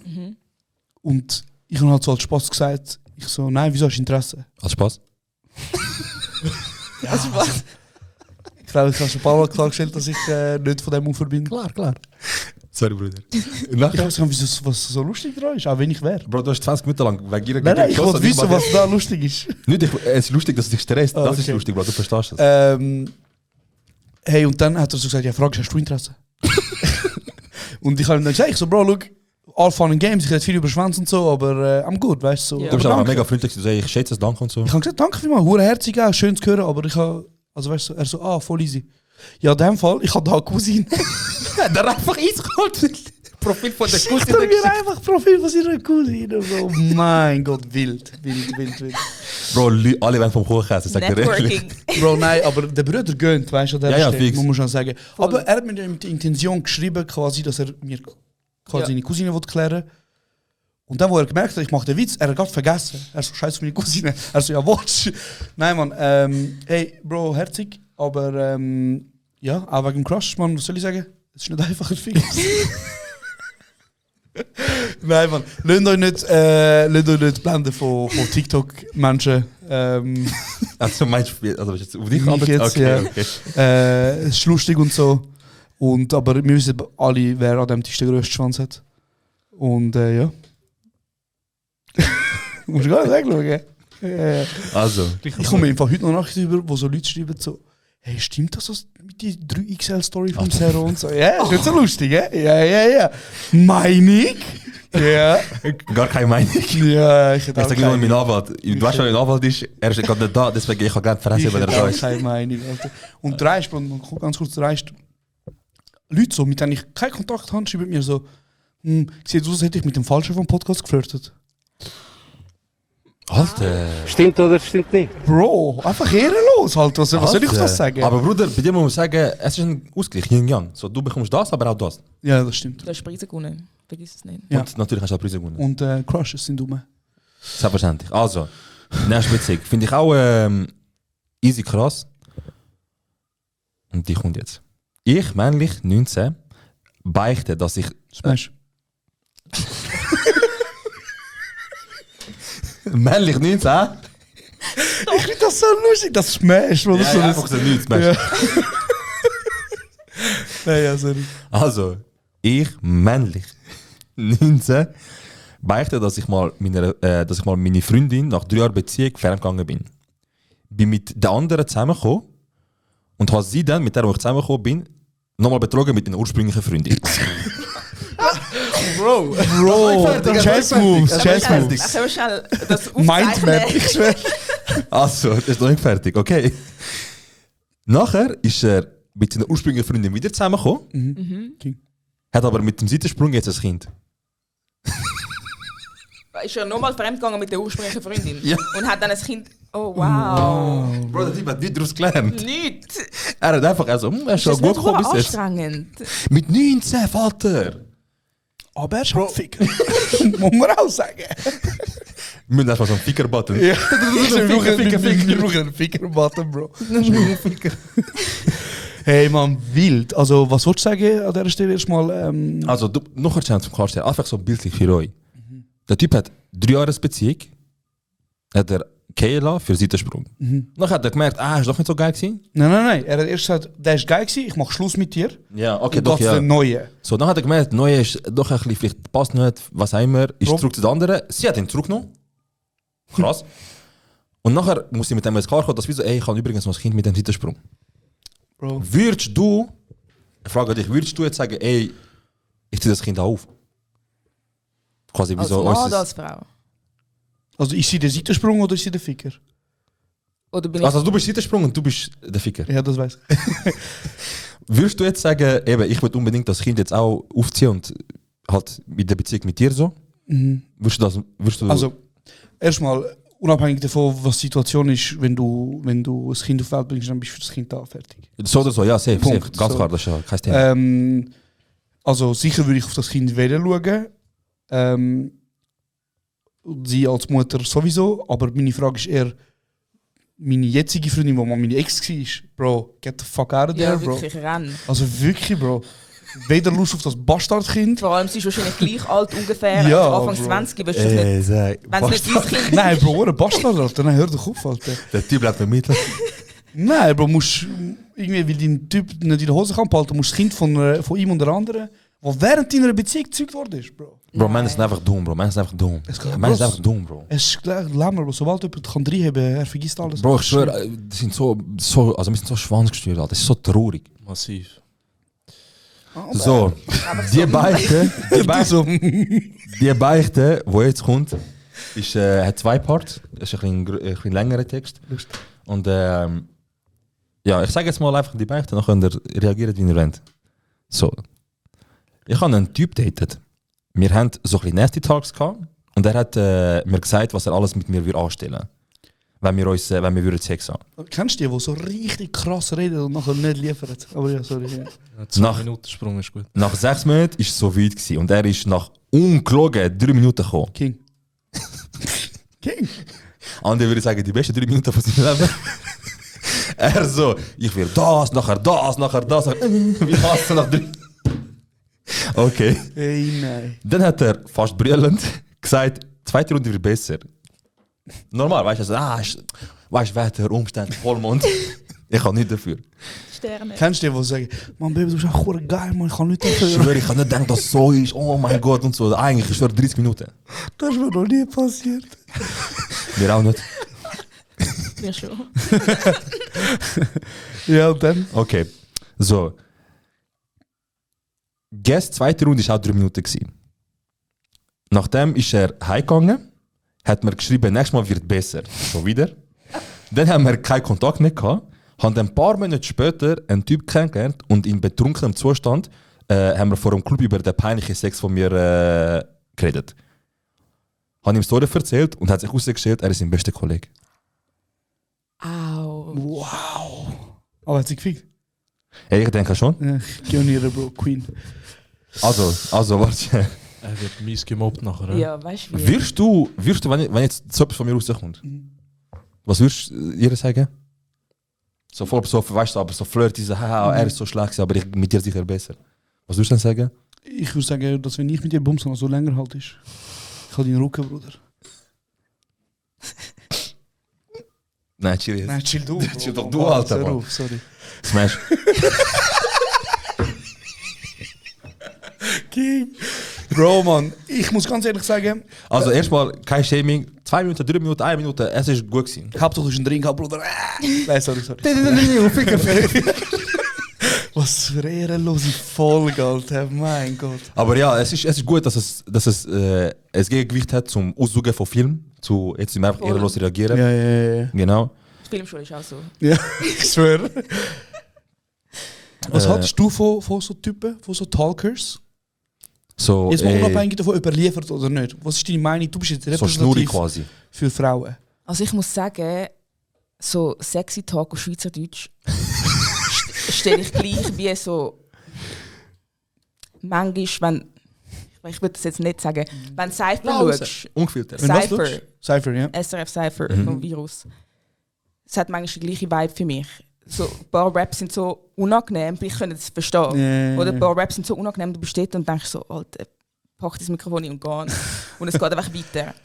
Und ich habe halt so als Spaß gesagt, ich so, nein, wieso hast du Interesse? Hat Spaß? Also was? Ich glaube, ich habe schon ein paar Mal klargestellt, dass ich nicht von dem Ufer bin. Klar. Sorry, Bruder. Ich glaube, was so lustig daran ist, auch wenn ich wäre. Bro, du hast 20 Minuten lang wegen ihrer Nein, ich geschossen wollte und wissen, mache- was da lustig ist. Nicht, es ist lustig, dass du dich stresst. Ah, Das ist okay. lustig, Bro, du verstehst das. Hey, und dann hat er so gesagt, ja, fragst, hast du Interesse? Und ich habe ihm dann gesagt, ich so, Bro, look, all fun and games, ich rede viel über Schwanz und so, aber I'm good, weißt du. So. Ja. Du bist Aber aber danke. mega freundlich, du sagst, ich schätze es, danke und so. Ich habe gesagt, danke vielmals, hurenherzig auch, schön zu hören, aber ich habe, also weißt du, er so, voll easy. Ja, in dem Fall, ich habe da eine Cousine. Der einfach eiskalt. Profil von der Ich habe mir einfach Profil von seiner Cousine. So, mein Gott, wild. Bro, alle wollen vom Kuchen sag dir ehrlich. Networking. Bro, nein, aber der Bruder gönnt, weißt du, an der Ja, ja, Stelle, fix. muss man schon sagen. Voll. Aber er hat mir mit der Intention geschrieben, quasi, dass er mir quasi Ja. seine Cousine will klären. Und dann, wo er gemerkt hat, ich mache den Witz, er hat gerade vergessen. Er so, scheiße, meine Cousine. Er so, ja, watch. Nein, Mann, hey, Bro, herzig, aber ja, auch wegen dem Crush, Mann, was soll ich sagen? Es ist nicht einfach ein Fix. Nein, Mann, lasst euch nicht blenden von TikTok-Menschen. Also meinst du, also jetzt auf dich Mich aber- jetzt, okay, ja. okay. Es ist lustig und so. Und, aber wir wissen alle, wer an dem Tisch den grössten Schwanz hat. Und ja. Musst du gar nicht wegschauen. Also, Ich komme einfach heute noch Nachrichten über, wo so Leute schreiben so, hey, stimmt das mit die 3XL-Story vom Zero und so? Ja, ist nicht so lustig, ja. Meinung? Ja. Gar keine Meinung. Ja, ich hätte Ich auch sage nur mein Anwalt. Du weißt schon, mein Anwalt ist, er ist gerade nicht da, deswegen ich kann gerne fressen, wenn er da ist. keine Meinung, Alter. Und dreist, ganz kurz dreist, Leute so, mit denen ich keinen Kontakt habe, schreiben mir so, sieht aus, als hätte ich mit dem Falschen vom Podcast geflirtet. Alter. Stimmt oder stimmt nicht? Bro, einfach ehrenlos halt, was soll ich das sagen? Aber Bruder, bei dir muss man sagen, es ist ein Ausgleich, Yin-Yang. So, du bekommst das, aber auch das. Ja, das stimmt. Du hast Preise gewonnen. Vergiss es nicht. Ja. Und natürlich hast du auch Preise gewonnen. Und Crushes sind dumm. Selbstverständlich. Also, nächste Beziehung. Finde ich auch easy krass. Und die kommt jetzt. Ich, männlich, 19, beichte, dass ich... Smash. männlich 19? Ich finde das so lustig, das Smash. Oder Ja, so. ja, einfach so nichts, Smash. Ja, sorry. Also, ich, männlich, 19, beichte, dass ich mal meine Freundin nach 3 Jahren Beziehung ferngegangen bin. Bin mit der anderen zusammengekommen und habe sie dann, mit der ich zusammengekommen bin, nochmal betrogen mit meiner ursprünglichen Freundin. Bro, Chess Moves. Also schnell das Mindmap, ich schwör. Also, das ist noch nicht fertig, okay. Nachher ist er mit seiner ursprünglichen Freundin wieder zusammengekommen, hat aber mit dem Seitensprung jetzt ein Kind. Ist er nochmal fremdgegangen mit der ursprünglichen Freundin? Ja. Und hat dann ein Kind... Oh, wow. Bro, der Typ hat nichts daraus gelernt. Nicht. Er hat einfach er ist schon Das ist gut nicht gekommen bis jetzt. anstrengend. Mit 19, Vater! Aber er ist halt Ficker. Muss man auch sagen. Wir müssen erstmal so einen Ficker-Button. Ja. Wir brauchen einen Ficker-Button, Bro. Hey man, wild. Also, was wolltest du sagen an dieser Stelle erstmal? Also, noch eine Chance zum Klarstellen. Einfach so bildlich für euch. Der Typ hat 3 Jahre Beziehung, hat er gehen lassen für Seitensprung. Dann hat er gemerkt, ist doch nicht so geil gewesen. Nein. Er hat erst gesagt, der ist geil gewesen, ich mach Schluss mit dir. Ja, okay, Und doch, das ist ja. der Neue. So, dann hat er gemerkt, der Neue ist doch ein bisschen, vielleicht passt nicht, was auch immer, ist Bro. zurück zu den anderen. Sie hat ihn zurückgenommen. Krass. Und nachher muss sie mit dem jetzt klarkommen, dass wir so, ich habe übrigens noch ein Kind mit dem Seitensprung. Bro. Würdest du, ich frage dich, würdest du jetzt sagen, ich ziehe das Kind auf? Quasi wie Als so Mann unseres- oder als Frau? Also, ist sie der Seitensprung oder ist sie der Ficker? Oder bin ich... Also du bist Seitensprung und du bist der Ficker. Ja, das weiß ich. Würdest du jetzt sagen, ich will unbedingt das Kind jetzt auch aufziehen und halt mit der Beziehung mit dir so? Würdest du Also, erstmal, unabhängig davon, was die Situation ist, wenn du ein Kind auf die Welt bringst, dann bist du für das Kind da, fertig. so oder so, ja, safe, Punkt. safe. Ganz So. klar, das ist ja kein Thema. Also, sicher würde ich auf das Kind wieder schauen. Sie als Mutter sowieso, aber meine Frage ist eher, meine jetzige Freundin, die mal meine Ex war, Bro, get the fuck out of there, Ja, Bro. wirklich, renn. Also wirklich, Bro. Weder Lust auf das Bastardkind. Vor allem, sie ist wahrscheinlich gleich alt ungefähr, Ja, Anfang Bro. 20, wirst du das nicht... Sag, Wenn es nicht dein Kind Nein, Bro, ein Bastard, Alter. Nein, hör doch auf, Alter. der Typ bleibt mir mit. Nein, Bro, musst irgendwie, weil dein Typ nicht in der Hose kann behalten, musst das Kind von ihm und der anderen, der während deiner Beziehung gezeugt worden ist, Bro. Bro, Männer sind einfach dumm, Bro. Männer sind einfach dumm. Es geht Männer sind los. einfach dumm, Bro. Es ist gleich lämmer, Bro. Sobald jemand kann reinheben, er vergisst alles. Bro, ich schwöre, die sind also wir sind so schwanzgesteuert, Alter. Das ist so traurig. Massiv. So, die Beichte, die Beichte, die jetzt kommt, hat 2 Parts. Das ist ein bisschen längerer Text. Und ja, ich sage jetzt mal einfach die Beichte, dann könnt ihr reagieren, wie ihr wollt. So, ich habe einen Typ datet. Wir haben so ein bisschen Nasty Talks gehabt und er hat mir gesagt, was er alles mit mir anstellen würde, wenn wir würden Sex haben. Kennst du die so richtig krass reden und nachher nicht liefern? Aber ja, sorry. Ja. Ja, 2 Minuten Sprung ist gut. Nach 6 Monaten war es so weit gewesen und er ist nach ungelogen 3 Minuten gekommen. King. King. Andere würde sagen, die besten 3 Minuten von seinem Leben. Er so, ich will das, nachher das, nachher das. Wie hast du nach 3? Okay. Hey, nein. Dann hat er fast brüllend gesagt, 2. Runde wird besser. Normal, weißt du, Wetter, Umstände, Vollmond. Ich kann nichts dafür. Sterne. Kennst du die, die sagen, Mann, Baby, du bist auch verdammt geil, man, ich kann nicht Ich dafür. schwöre, ich kann nicht denken, dass es so ist. Oh mein Gott und so. Eigentlich, ich schwöre, 30 Minuten. Das ist mir noch nie passiert. Mir auch nicht. mir schon. Ja, und dann? Okay, so. Guest, zweite Runde war auch 3 Minuten. Nachdem ist er heimgegangen, hat mir geschrieben, nächstes Mal wird besser. So wieder. Dann haben wir keinen Kontakt mehr gehabt, haben dann ein paar Monate später einen Typ kennengelernt und in betrunkenem Zustand haben wir vor dem Club über den peinlichen Sex von mir geredet. Habe ihm Story erzählt und hat sich herausgestellt, er ist sein bester Kollege. Au. Wow. Aber hat sie gefickt? Ja, ich denke schon. Ja, Pioniere, Bro, Queen. Also, warte. Er wird mies gemobbt nachher. Ja, weißt du wie? Wirst du wenn jetzt so etwas von mir rauskommt, was würdest du ihr sagen? So voll so, weißt du, aber so flirty, so, er ist so schlecht, aber ich mit dir sicher besser. Was würdest du dann sagen? Ich würde sagen, dass wenn ich mit dir bumse, noch so länger halt ist. Ich habe deinen Rücken, Bruder. Nein, chill jetzt. Nein, chill du. Chill doch du, Alter, Mann. Mann. Sorry. Smash. Bro, Mann, ich muss ganz ehrlich sagen, Also erstmal kein Shaming, 2 Minuten, 3 Minuten, 1 Minute, es ist gut gewesen. Hauptsache ist ein Drink, Bruder. Nein, sorry. Was für eine ehrenlose Folge, Alter. Mein Gott. Aber ja, es ist gut, dass es ein Gegengewicht hat zum Aussuchen von Film, zu jetzt einfach Voll. ehrenlos reagieren. Ja. Genau. Die Filmschule ist auch so. Ja, ich schwöre. Was haltest du von so Typen, von so Talkers? So, Jetzt mal unabhängig davon, ob er liefert oder nicht. Was ist deine Meinung? Du bist jetzt so Schnurri repräsentativ quasi. für Frauen. Also ich muss sagen, so sexy Talk auf Schweizerdeutsch stelle ich gleich wie so manchmal, wenn ich würde das jetzt nicht sagen, wenn Cypher schaust, Ungefiltert. Cypher, ja. SRF Cypher vom Virus, es hat manchmal die gleiche Vibe für mich. So, ein paar Raps sind so unangenehm, ich könnte das verstehen. Yeah. Oder ein paar Raps sind so unangenehm, du bist dort und denkst so, Alter, pack das Mikrofon in und geh. Und es geht einfach weiter.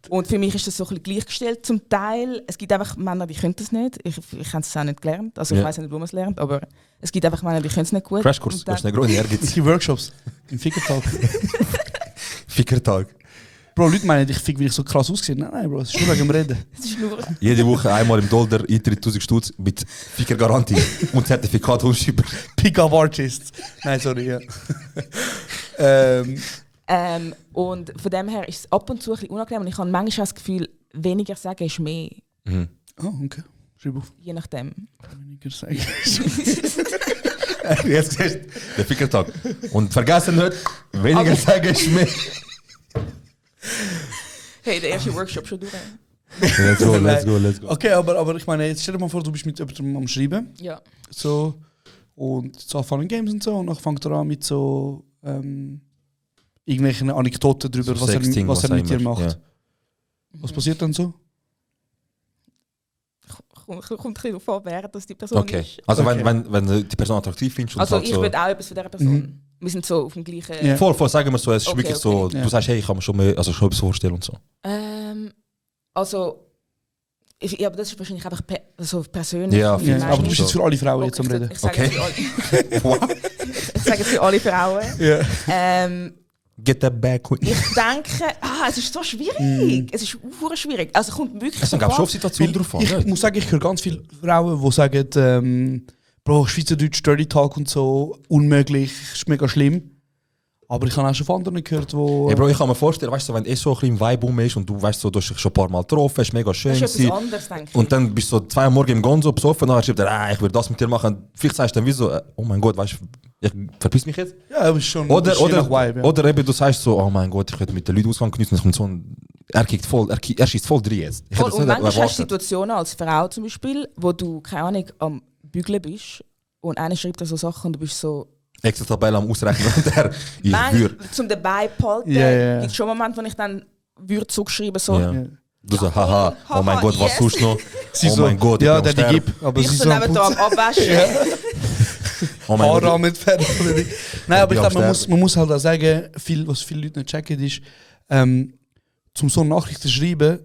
Und für mich ist das so ein bisschen gleichgestellt zum Teil. Es gibt einfach Männer, die können das nicht. Ich habe es auch nicht gelernt. Also ich weiß nicht, wo man es lernt, aber es gibt einfach Männer, die können es nicht gut. Crashkurs, das ist eine große Ehrgeiz. Die Workshops. Im Fickertag. Fickertag. Bro, Leute meinen, ich fick, weil ich so krass aussehe. Nein, Bro, es ist nur wegen dem Reden. Es ist nur... Jede Woche einmal im Dolder, Eintritt 1000 Stutz mit Ficker-Garantie und Zertifikat Hundschiber. Pick-up Artist. Nein, sorry, ja. Und von dem her ist es ab und zu ein bisschen unangenehm und ich habe manchmal das Gefühl, weniger sagen ist mehr. Oh, okay. Schreib auf. Je nachdem. Weniger sagen. Jetzt siehst du, der Fickertag. Und vergessen nicht, weniger sagen ist mehr. Hey, der erste Workshop schon durch. Let's go. Okay, aber ich meine, jetzt stell dir mal vor, du bist mit jemandem am Schreiben. Ja. So, und so Fun Games und so. Und dann fängt er an mit so irgendwelchen Anekdoten darüber, So was Sexting, er mit dir immer, macht. ja. Was passiert dann so? Kommt ein bisschen darauf an, wer das die Person Okay. ist. Also Okay. wenn du die Person attraktiv findest und Also sagst ich so, will auch etwas von dieser Person. Wir sind so auf dem gleichen... Ja. voll, sagen wir so, es ist Okay, wirklich so, okay. du sagst, hey, ich kann mir schon mehr, also schon etwas vorstellen und so. Also... Ja, aber das ist wahrscheinlich einfach so persönlich. Ja, meine Ja, aber du Meinung. bist jetzt für alle Frauen Okay, jetzt am Reden. Ich sage Okay. jetzt für alle, ich sage jetzt für alle Frauen. Ja. Get that back. Ich denke, es ist so schwierig. Es ist sehr schwierig. Also kommt wirklich Es kommt schon auf Situation drauf an. Ich nicht? muss sagen, ich höre ganz viele Frauen, die sagen, Bro, Schweizerdeutsch, Dirty Talk und so, unmöglich, ist mega schlimm. Aber ich habe auch schon von anderen gehört, wo... Hey Bro, ich kann mir vorstellen, weißt du, wenn so ein bisschen Vibe ist und du weißt so, du hast dich schon ein paar Mal getroffen, ist mega schön Das ist gewesen. etwas anderes, denke ich. Und dann bist du so 2 Uhr morgens im Gonzo besoffen, dann schreibt er, ich will das mit dir machen. Vielleicht sagst du dann wie so, oh mein Gott, weißt du, ich verpiss mich jetzt. ja, aber ist schon Oder, ist je oder, nach Vibe, ja. oder eben du sagst so, oh mein Gott, ich will mit den Leuten Ausgang genießen, kommt so ein, er schießt voll drin jetzt. Ich hätte das Und nicht manchmal hast du erwartet. Situationen als Frau zum Beispiel, wo du, keine Ahnung, am Bügeln bist und einer schreibt dir so Sachen und du bist so... Excel-Tabelle am Ausrechnen und er, ich würde. Zum dabei behalten, Ja. gibt es schon Momente, wo ich dann würde zurückschreiben so... Ja. Du so, haha, oh mein Gott, was yes. tust du noch? Sie Oh so, mein Gott, ja, ich bin der am die Sterben. gibt, aber Ich sie so so am neben da am Putzen. Abwaschen. Oh mein Haare Gott. mit Pferden. Nein, aber ich Ja, glaube, sterben. man muss halt auch sagen, was viele Leute nicht checken, ist, zum so Nachrichten schreiben,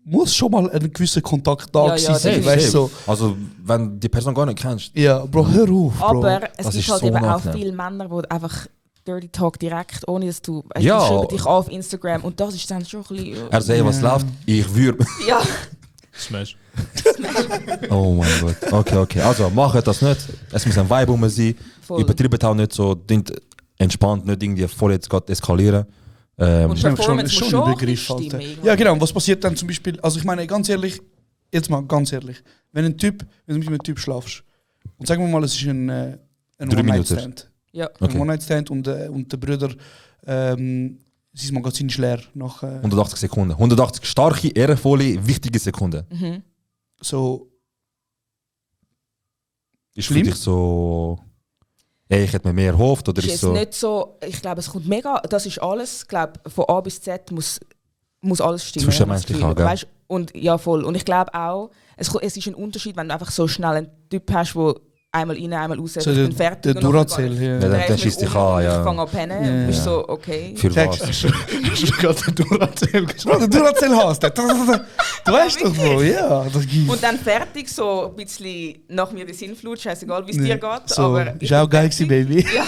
muss schon mal ein gewisser Kontakt da Ja, ja, gewesen sein. definitiv. Weißt, so, Also, wenn du die Person gar nicht kennst, ja, Bro, hör auf, Bro. Aber es Das gibt ist halt so eben auch unangenehm. viele Männer, die einfach Dirty Talk direkt, ohne dass du... Ja. Die schreiben dich an auf Instagram und das ist dann schon ein bisschen... er sagt, was läuft, ich würde. Ja, Smash. Oh mein Gott. Okay. Also, macht das nicht. Es muss ein Vibe um sein. Voll. Übertreibt auch nicht so. Entspannt, nicht irgendwie voll jetzt gerade eskalieren. Und Performance schon muss schon ein ein Begriff, bisschen Alter. stimmen. Ja, genau. Und was passiert dann zum Beispiel? Also ich meine, ganz ehrlich, jetzt mal ganz ehrlich, wenn du mit einem Typ schlafst und sagen wir mal, es ist ein 3 One-Night-Stand. Ja. Ein Okay. One-Night-Stand und der Bruder, sein Magazin ist leer. Nach 180 Sekunden. 180 starke, ehrenvolle, wichtige Sekunden. Mhm. so, Ist Schlimm? für dich so... Ey, ich hätte mir mehr erhofft oder Ist ist jetzt so... nicht so, ich glaube, es kommt mega, das ist alles, ich glaube, von A bis Z muss alles stimmen. Zwischenmenschlich habe ich das auch, Gefühl. gell? Weißt, und ja, voll. Und ich glaube auch, es ist ein Unterschied, wenn du einfach so schnell einen Typ hast, der einmal rein, einmal raus, So ich der- bin fertig. der und nachher Duracell, gehe ich- ja. Ja, dann drehe ich schießt mich dich um an, und ja. Ich fange an pennen. Ja. Und bist so, okay. Für Sagst- was? hast du gerade den Duracell gesprochen? Der Duracell hast du. Du weißt doch wo, ja. Das gibt. Und dann fertig, so ein bisschen nach mir die Sinnflut, scheißegal, wie es dir geht. So, Aber ich ist auch bin geil fertig. gewesen, Baby. Ja.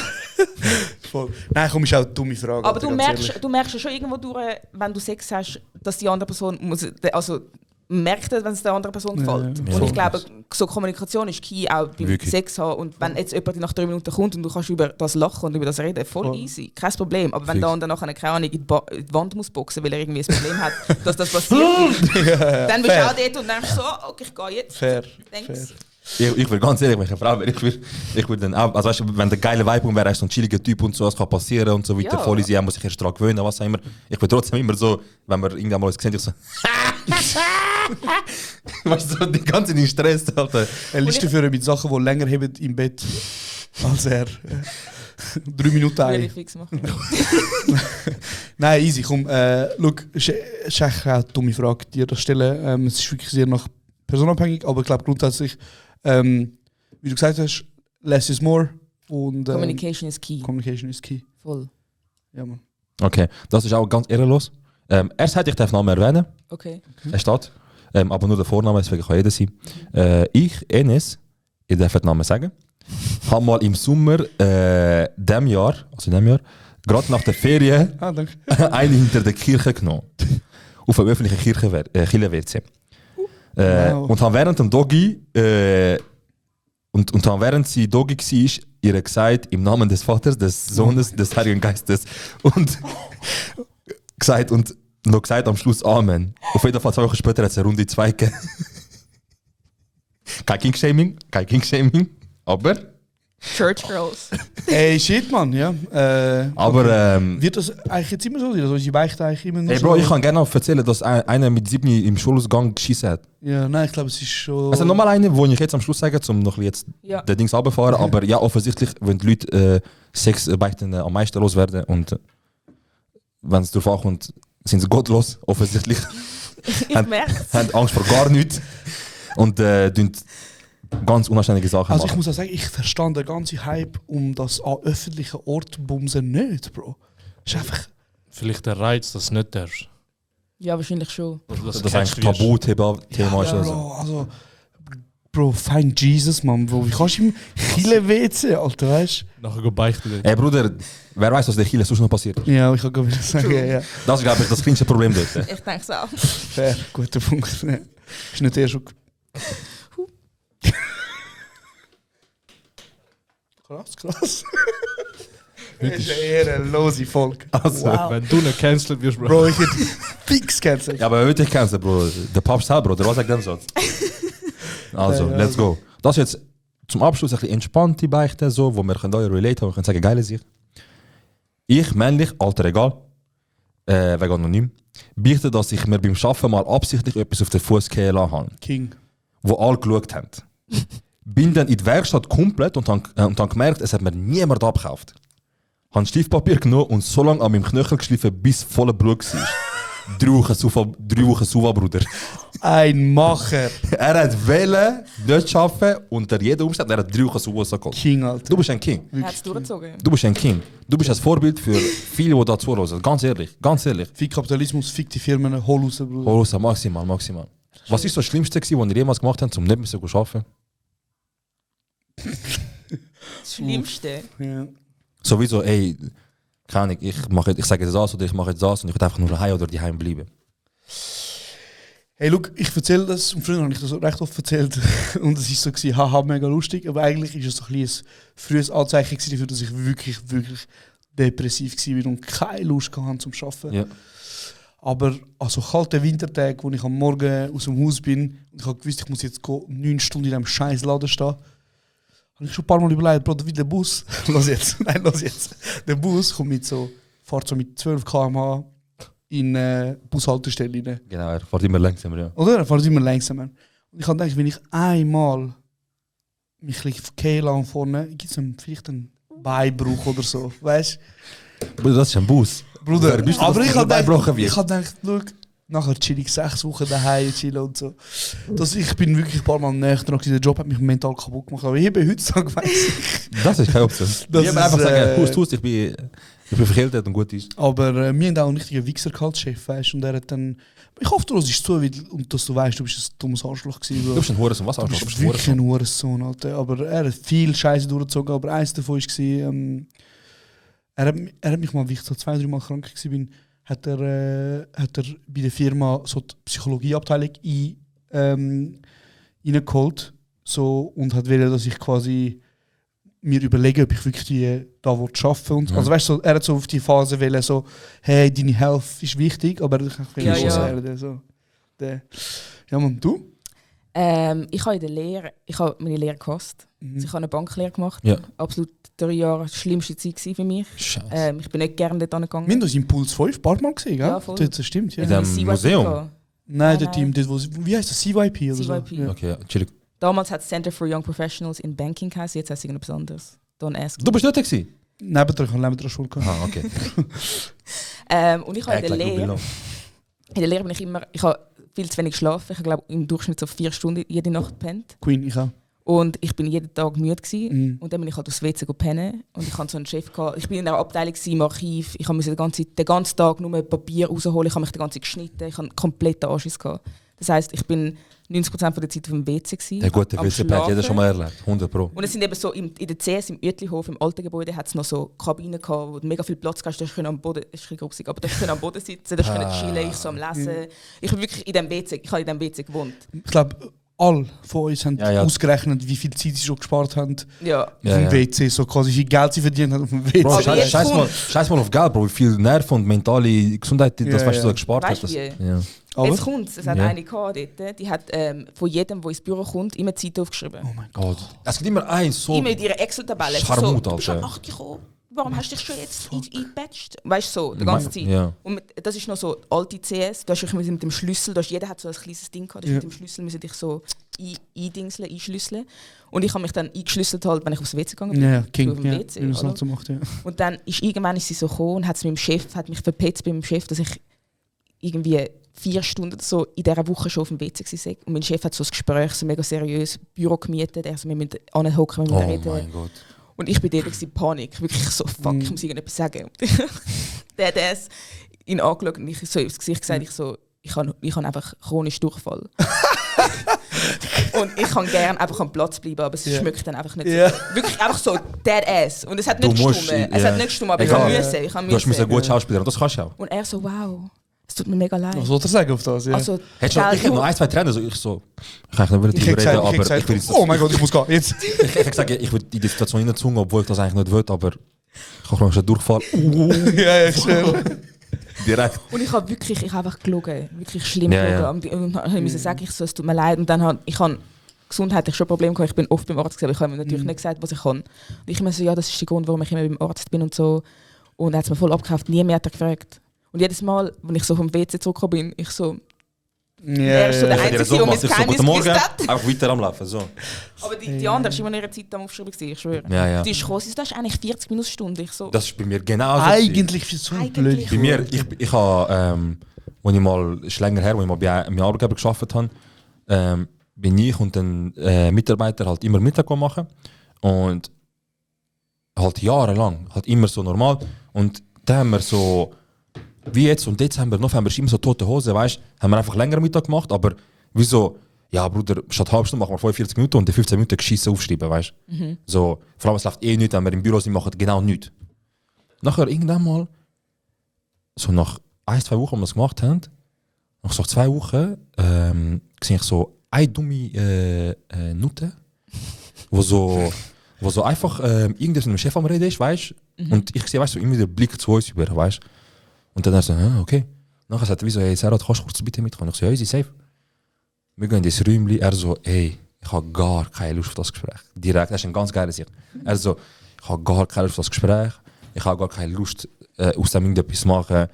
Voll. Nein, komm, ist auch eine dumme Frage. Aber Alter, du ganz ehrlich. merkst ja schon irgendwo durch, wenn du Sex hast, dass die andere Person also merkt, wenn es der anderen Person gefällt. Ja, Und voll. ich glaube, so Kommunikation ist key, auch beim Wirklich. Sex haben. Und wenn jetzt jemand nach 3 Minuten kommt und du kannst über das lachen und über das reden, voll Voll. easy, kein Problem. Aber wenn Fix. da und dann nachher, keine Ahnung, in die Wand muss boxen, weil er irgendwie ein Problem hat, dass das passiert, dann bist du Fair. auch dort und denkst so, okay, ich gehe jetzt. Fair. Denkst, Ich will ganz ehrlich, wenn ich eine Frau wäre, ich will dann auch, also weißt du, wenn der geile Vibe wäre, so ein chilliger Typ und so, es kann passieren und so weiter, Ja. voll easy, er muss sich erst daran gewöhnen, was auch immer. Ich will trotzdem immer so, wenn wir irgendwann mal uns sehen, ich so, weißt du, so die ganze Zeit in Stress, Alter. Eine Liste führen mit Sachen, die länger haben im Bett als er. 3 Minuten will ein. ich fix machen. Nein, easy. Komm, look, es ist eigentlich eine dumme Frage, dir das stellen. Es ist wirklich sehr nach personabhängig, aber ich glaube grundsätzlich, wie du gesagt hast, less is more und Communication is key. Communication is key. Voll. Ja, Mann. Okay, das ist auch ganz ehrenlos. Er sagt, ich darf den Namen erwähnen, Okay. er steht, aber nur der Vorname, deswegen kann jeder sein. Ich, Enes, ich darf den Namen sagen, habe mal im Sommer dem Jahr, gerade nach der Ferien, Ah, danke. eine hinter der Kirche genommen. Auf einem öffentlichen Kirchen-WC. Wow. Und haben während dem Doggy, und haben während sie Doggy war, ihr gesagt, im Namen des Vaters, des Sohnes, des Heiligen Geistes. Und gesagt und noch gesagt am Schluss Amen. Auf jeden Fall 2 Wochen später hat es eine Runde 2 gegeben. Kein King-Shaming, aber Church Girls. Ey, shit, Mann, ja. Wird das eigentlich jetzt immer so sein? Also unsere Beichte eigentlich immer noch Hey so? Bro, ich kann gerne auch erzählen, dass einer mit 7 im Schulausgang geschissen hat. Ja, nein, ich glaube, es ist schon... Also nochmal eine, wo ich jetzt am Schluss sage, um noch ein bisschen jetzt Ja. den Dings runterfahren, aber ja, offensichtlich, wenn die Leute Sex beichten am meisten loswerden und wenn es darauf ankommt, sind sie gottlos, offensichtlich, Ich merke es. haben Angst vor gar nichts und tun ganz unanständige Sachen Also ich machen. muss auch sagen, ich verstehe den ganzen Hype um das an öffentlichen Orten bumsen nicht, Bro. Ist einfach... Vielleicht der Reiz, dass du nicht darfst. Ja, wahrscheinlich schon. Also, dass Das du eigentlich gecatcht wirst. Tabuthema ist. Ja, Also. Bro, also... Bro, find Jesus, Mann, Bro. Wie kannst du im Chile-WC, Alter, weißt Nachher go beichten. Ey Bruder, wer weiß, was der Chile sonst noch passiert. du? Ja, ich kann gerade wieder sagen, ja, ja. Das ist, glaube ich, das kleinste Problem dort. Ich denke es auch. Fair, guter Punkt. Ja. Ist nicht erst schon... Krass. Das ist eine ehrenlose Folge. Also, Wenn du nicht cancelled wirst, Bro. Bro, ich hätte fix cancelled. Ja, aber heute kennst du, Bro. Der Papst selber, oder was sagt der so? Also, Ja, let's go. Das ist jetzt zum Abschluss ein bisschen entspannte Beichte, so, wo wir können euch relate haben, wir können sagen, geile Sicht. Ich, männlich, Alter egal, wegen anonym, beichte, dass ich mir beim Arbeiten mal absichtlich etwas auf den Fuß gehen lassen habe, King. wo alle geschaut haben. Bin dann in die Werkstatt komplett und habe gemerkt, es hat mir niemand abgekauft. Habe Stiftpapier genommen und so lange an meinem Knöchel geschliffen, bis voller Blut war. 3 Wochen Suva, Bruder. Ein Macher. Er hat wählen, nicht arbeiten, unter jedem Umstand, er hat 3 Wochen Suva geholt. King, Alter. Du bist ein King. Er hat es durchgezogen. Du bist ein King. Du bist ein Vorbild für viele, die da zuhören. Ganz ehrlich, ganz ehrlich. Fick Kapitalismus, fick die Firmen, hol raus, Bruder. Holosa, maximal. Was ist so das Schlimmste, was ihr jemals gemacht habt, um nicht mehr zu arbeiten? Das Schlimmste. Ja. Sowieso, ey, keine Ahnung, ich sage jetzt das oder ich mache jetzt das und ich will einfach nur daheim oder daheim bleiben. Hey, look, ich erzähle das, und früher habe ich das recht oft erzählt, und es war so, haha, mega lustig, aber eigentlich war es so ein frühes Anzeichen dafür, dass ich wirklich depressiv war und keine Lust hatte zum Arbeiten. Ja. Aber an so kalten Wintertagen, wo ich am Morgen aus dem Haus bin und ich habe gewusst, ich muss jetzt 9 Stunden in diesem scheiß Laden stehen, habe ich schon ein paar Mal überlegt, Bro, wie der Bus, los jetzt, der Bus fährt so mit 12 km/h in eine Bushaltestelle rein. Genau, er fährt immer langsamer, ja. Oder? Er fährt immer langsamer. Und ich habe gedacht, wenn ich einmal mich verkehren lasse vorne, gibt es vielleicht einen Beinbruch oder so, weißt du? Bruder, das ist ein Bus. Bruder, aber ich habe gedacht, schau, nachher chill ich 6 Wochen daheim, chillen und so. Ich bin wirklich ein paar Mal näher dran gewesen. Der Job hat mich mental kaputt gemacht. Aber ich bin heutzutage, weiss ich. Das ist keine Option. Ich habe einfach sagen, Hust, ich bin verkältet und gut ist. Aber wir haben auch einen richtigen Wichser gehabt, Chef, weißt du. Und er hat dann... Ich hoffe, du hörst zu, und dass du weißt, du bist ein dummes Arschloch gewesen. Du bist ein Hurensohn, was Arschloch? Du bist wirklich ein Hurensohn, Alter. Aber er hat viel Scheiße durchgezogen, aber eins davon war... Er hat mich mal, wie ich so 2-3 Mal krank war, hat er bei der Firma so die Psychologieabteilung reingeholt so, und hat wollen, dass ich quasi mir überlege, ob ich wirklich da arbeiten will. Also weißt du, er hat so auf die Phase wollen, so, hey, deine Health ist wichtig, aber ich will sagen, so. Ja, man, du? Ich habe meine Lehre gehasst. Also ich habe eine Banklehre gemacht. Ja. Absolut 3 Jahre die schlimmste Zeit für mich. Ich bin nicht gerne dort angegangen. Wir haben uns Impuls 5 ein paar Mal gesehen, gell? Ja, voll. Das stimmt, ja. In dem Museum? Nein, der Team, wie heißt das? CYP oder CYP. so? Ja. Okay, chillig. Damals hat es Center for Young Professionals in Banking geheißen, jetzt heißt es irgendetwas anderes. Don't ask. Du bist dort gewesen? Nebendran, ich habe nebendran Schule gehabt. Ah, okay. Und ich habe in der Lehre bin ich habe viel zu wenig geschlafen. Ich habe glaube im Durchschnitt so 4 Stunden jede Nacht gepennt. Queen, ich auch. Und ich bin jeden Tag müde gewesen. Und dann bin ich halt aufs WC pennen. Und ich hatte so einen Chef gehabt. Ich bin in einer Abteilung im Archiv. Ich musste den ganzen Tag nur Papier rausholen. Ich habe mich den ganzen Tag geschnitten. Ich hatte kompletten Anschiss gehabt. Das heisst, ich bin 90% von der Zeit auf dem WC gewesen. Der gute WC hat jeder schon mal erlebt. 100 Pro. Und es sind eben so in der CS im Uetlihof, im alten Gebäude, hat es noch so Kabinen gehabt, wo du mega viel Platz hast. Da konntest du am Boden, das ist ein bisschen grusig, aber da konntest du am Boden sitzen, da konntest du chillen, ich so am Lesen. Ich habe wirklich in diesem WC gewohnt. Ich glaube, alle von uns haben ausgerechnet, wie viel Zeit sie schon gespart haben auf dem WC, so quasi wie viel Geld sie verdient haben auf dem WC. Bro, scheiß mal auf Geld, Bro, wie viel Nerven und mentale Gesundheit das weißt du so gespart hast. Jetzt kommt es hat eine gehabt dort, die hat von jedem, der ins Büro kommt, immer Zeit aufgeschrieben. Oh mein Gott. Es gibt immer eins so. Immer in ihrer Excel-Tabelle. Scharmut, so, du bist am 8 gekommen. Warum hast du dich schon jetzt eingepatcht? Weißt du, so, die ganze Zeit. Ja. Und das ist noch so alte CS. Du hast mit dem Schlüssel, jeder hat so ein kleines Ding gehabt, mit dem Schlüssel müssen dich so einschlüsseln. Und ich habe mich dann eingeschlüsselt, halt, wenn ich aufs WC gegangen bin. Ja, King, auf dem WC, wie man es halt so macht, ja. Und dann ist irgendwann sie so gekommen und hat mich verpetzt bei meinem Chef, dass ich irgendwie 4 Stunden so in dieser Woche schon auf dem WC war. Und mein Chef hat so ein Gespräch, so mega seriös, Büro gemietet, wir müssen anhocken, wir müssen reden. Oh mein Gott. Und ich bin dort in Panik, wirklich so, fuck, ich muss irgendetwas sagen. Der hat ihn angeschaut und ich so ins Gesicht gesagt, ich habe einfach chronischen Durchfall. Und ich kann gerne einfach am Platz bleiben, aber es schmeckt dann einfach nicht so. Wirklich einfach so dead ass. Und es hat nicht gestimmt. Es hat nicht gestimmt, aber ich musste. Du musst ein guter Schauspieler, das kannst du auch. Und er so, wow, es tut mir mega leid. Was soll er sagen auf das? Ja. Also, ich habe noch 1-2 Trainer, ich kann nicht darüber reden, aber ich will oh mein Gott, ich muss gehen, jetzt. Ich habe gesagt, ich will in die Situation hineinzwingen, obwohl ich das eigentlich nicht will, aber ich habe schon Durchfall. Ja, schön. Direkt. Und ich habe einfach gelogen, wirklich schlimm gelogen. Und dann musste ich sagen, es tut mir leid. Und dann ich habe gesundheitlich schon Probleme gehabt. Ich bin oft beim Arzt gewesen, aber ich habe ihm natürlich nicht gesagt, was ich kann. Und ich immer so, ja, das ist der Grund, warum ich immer beim Arzt bin und so. Und er hat es mir voll abgekauft, nie mehr hat er gefragt. Und jedes Mal, wenn ich so vom WC zurückgekommen bin, ich so... Er ist so der Einzige, der mein Geheimnis gewusst hat. Einfach weiter am Laufen, so. Aber die andere war immer in ihrer Zeit am Aufschreiben, ich schwöre. Ja. Die ist gekommen, das ist eigentlich 40 Minuten Stunde. Ich so, das ist bei mir genauso. Eigentlich ist es so blöd. Bei mir, ich habe, als ich mal, ist länger her, als ich mal bei meinem Arbeitgeber gearbeitet habe, bin ich und ein Mitarbeiter halt immer Mittag machen. Und halt jahrelang, halt immer so normal. Und dann haben wir so... Wie jetzt und Dezember, November ist immer so tote Hose, weißt du? Haben wir einfach länger Mittag gemacht, aber wieso? Ja, Bruder, statt halb Stunde machen wir 45 Minuten und die 15 Minuten geschissen aufschreiben, weißt du? So, vor allem, es läuft nichts, wenn wir im Büro sind, machen genau nichts. Nachher irgendwann mal, so nach 1-2 Wochen, wo wir das gemacht haben, Nach so 2 Wochen sehe ich so eine dumme Nutte, wo so einfach irgendwas mit dem Chef am Reden ist, weißt du? Und ich sehe, weißt du, immer der Blick zu uns über, weißt du? Und dann so, okay. Nachher sagt er wie so, hey Sarah, kannst du kurz bitte mitkommen? Ich so, ja, ist safe. Wir gehen in das Räumchen, er so, hey, ich habe gar keine Lust auf das Gespräch. Direkt, das ist ein ganz geiler Sicht. Er so, ich habe gar keine Lust auf das Gespräch, ich habe gar keine Lust, aus dem irgendetwas zu machen.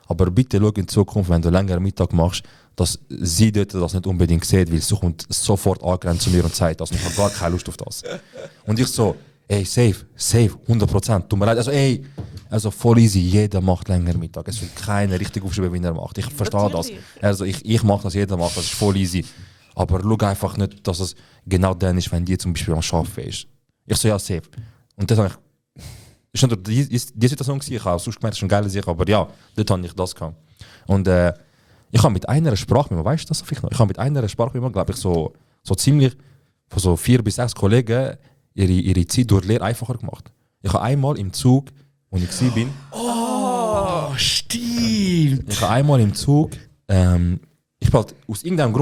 Aber bitte schau in Zukunft, wenn du länger Mittag machst, dass sie dort das nicht unbedingt sieht, weil sie kommt sofort angerannt zu mir und sagt, also ich habe gar keine Lust auf das. Und ich so, ey, safe, 100%, tut mir leid, also voll easy, jeder macht länger Mittag, es wird keiner richtig aufschreiben, wie er macht. Ich verstehe das. Also ich mache das, jeder macht das, ist voll easy. Aber schau einfach nicht, dass es genau dann ist, wenn die zum Beispiel am Arbeiten ist. Ich so, ja, safe. Und das habe ich, ist nicht die Situation gewesen, ich habe sonst gemerkt, das ist eine geile Sache, aber ja, dort habe ich das gehabt. Und ich habe mit einer Sprachmemo, weißt du das vielleicht noch? Ich habe mit einer Sprachmemo, glaube ich, so ziemlich von so 4 bis 6 Kollegen ihre Zeit durch Lehre einfacher gemacht. Ich habe einmal im Zug, wo ich war, Oh, stimmt! ich habe einmal im Zug, ich halt aus irgendeinem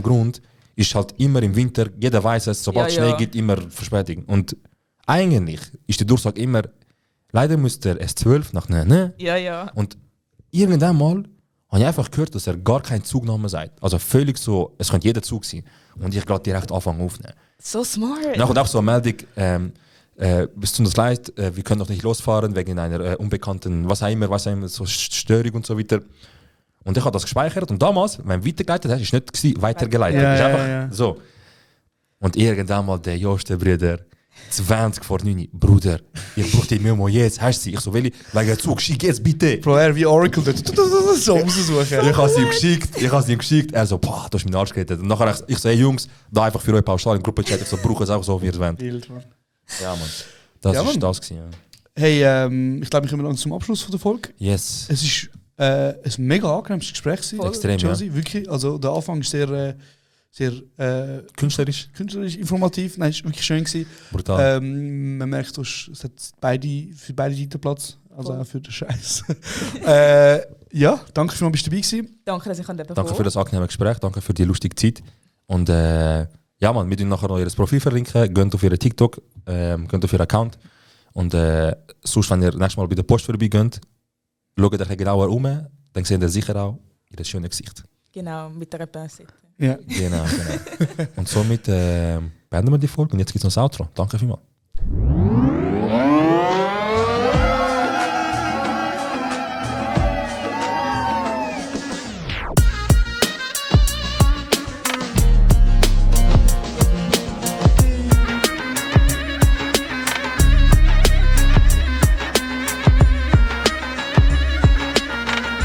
Grund ist halt immer im Winter, jeder weiß es, sobald es Schnee gibt, immer Verspätung. Und eigentlich ist die Durchsage immer, leider müsste er S12 nach ne. Ja. Und irgendwann mal habe ich einfach gehört, dass er gar keinen Zugname sagt. Also völlig so, es könnte jeder Zug sein. Und ich gerade direkt anfangen aufnehmen. So smart. Nachher auch so eine Meldung, es tut uns leid, wir können noch nicht losfahren wegen einer unbekannten, was auch immer, so Störung und so weiter. Und ich habe das gespeichert und damals, wenn du weitergeleitet hast, ist nicht gewesen, weitergeleitet. Ja, ist ja, einfach ja. so. Und irgendwann mal der Joste Bruder, 20 vor 9, Bruder, ich brauche die Memo jetzt, hast du sie? Ich so, wegen Zug, schick jetzt bitte. Bro, er wie Oracle dort so raussuchen. Ich habe sie ihm geschickt, er so, boah, du hast meinen Arsch gerettet. Und nachher ich so, hey Jungs, da einfach für euch pauschal im Gruppenchat, ich so, brauche es auch so, wie ihr es wollt. Wild, Mann. Ja, Mann. Das Ja, ist Mann. das gewesen, ja. Hey, ich glaube, wir kommen dann zum Abschluss von der Folge. Yes. Es ist ein mega angenehmes Gespräch gewesen. Extrem, Josie, wirklich. Also der Anfang ist sehr Künstlerisch. künstlerisch informativ. Nein, es war wirklich schön gewesen. Brutal. Man merkt, es hat für beide Seiten Platz. Also auch für den Scheiß. Ja, danke für, dass du dabei gewesen. Danke, dass ich an Danke für das angenehme Gespräch, danke für die lustige Zeit. Und ja, man, wir tun nachher noch ihr Profil verlinken, geht auf ihren TikTok, geht auf ihren Account. Und sonst, wenn ihr nächstes Mal bei der Post vorbei geht, schaut euch genauer um, dann seht ihr sicher auch ihr schönes Gesicht. Genau, mit der Pinzette. Ja. Genau. Und somit beenden wir die Folge und jetzt gibt es noch das Outro. Danke vielmals.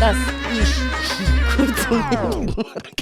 Das ist gut.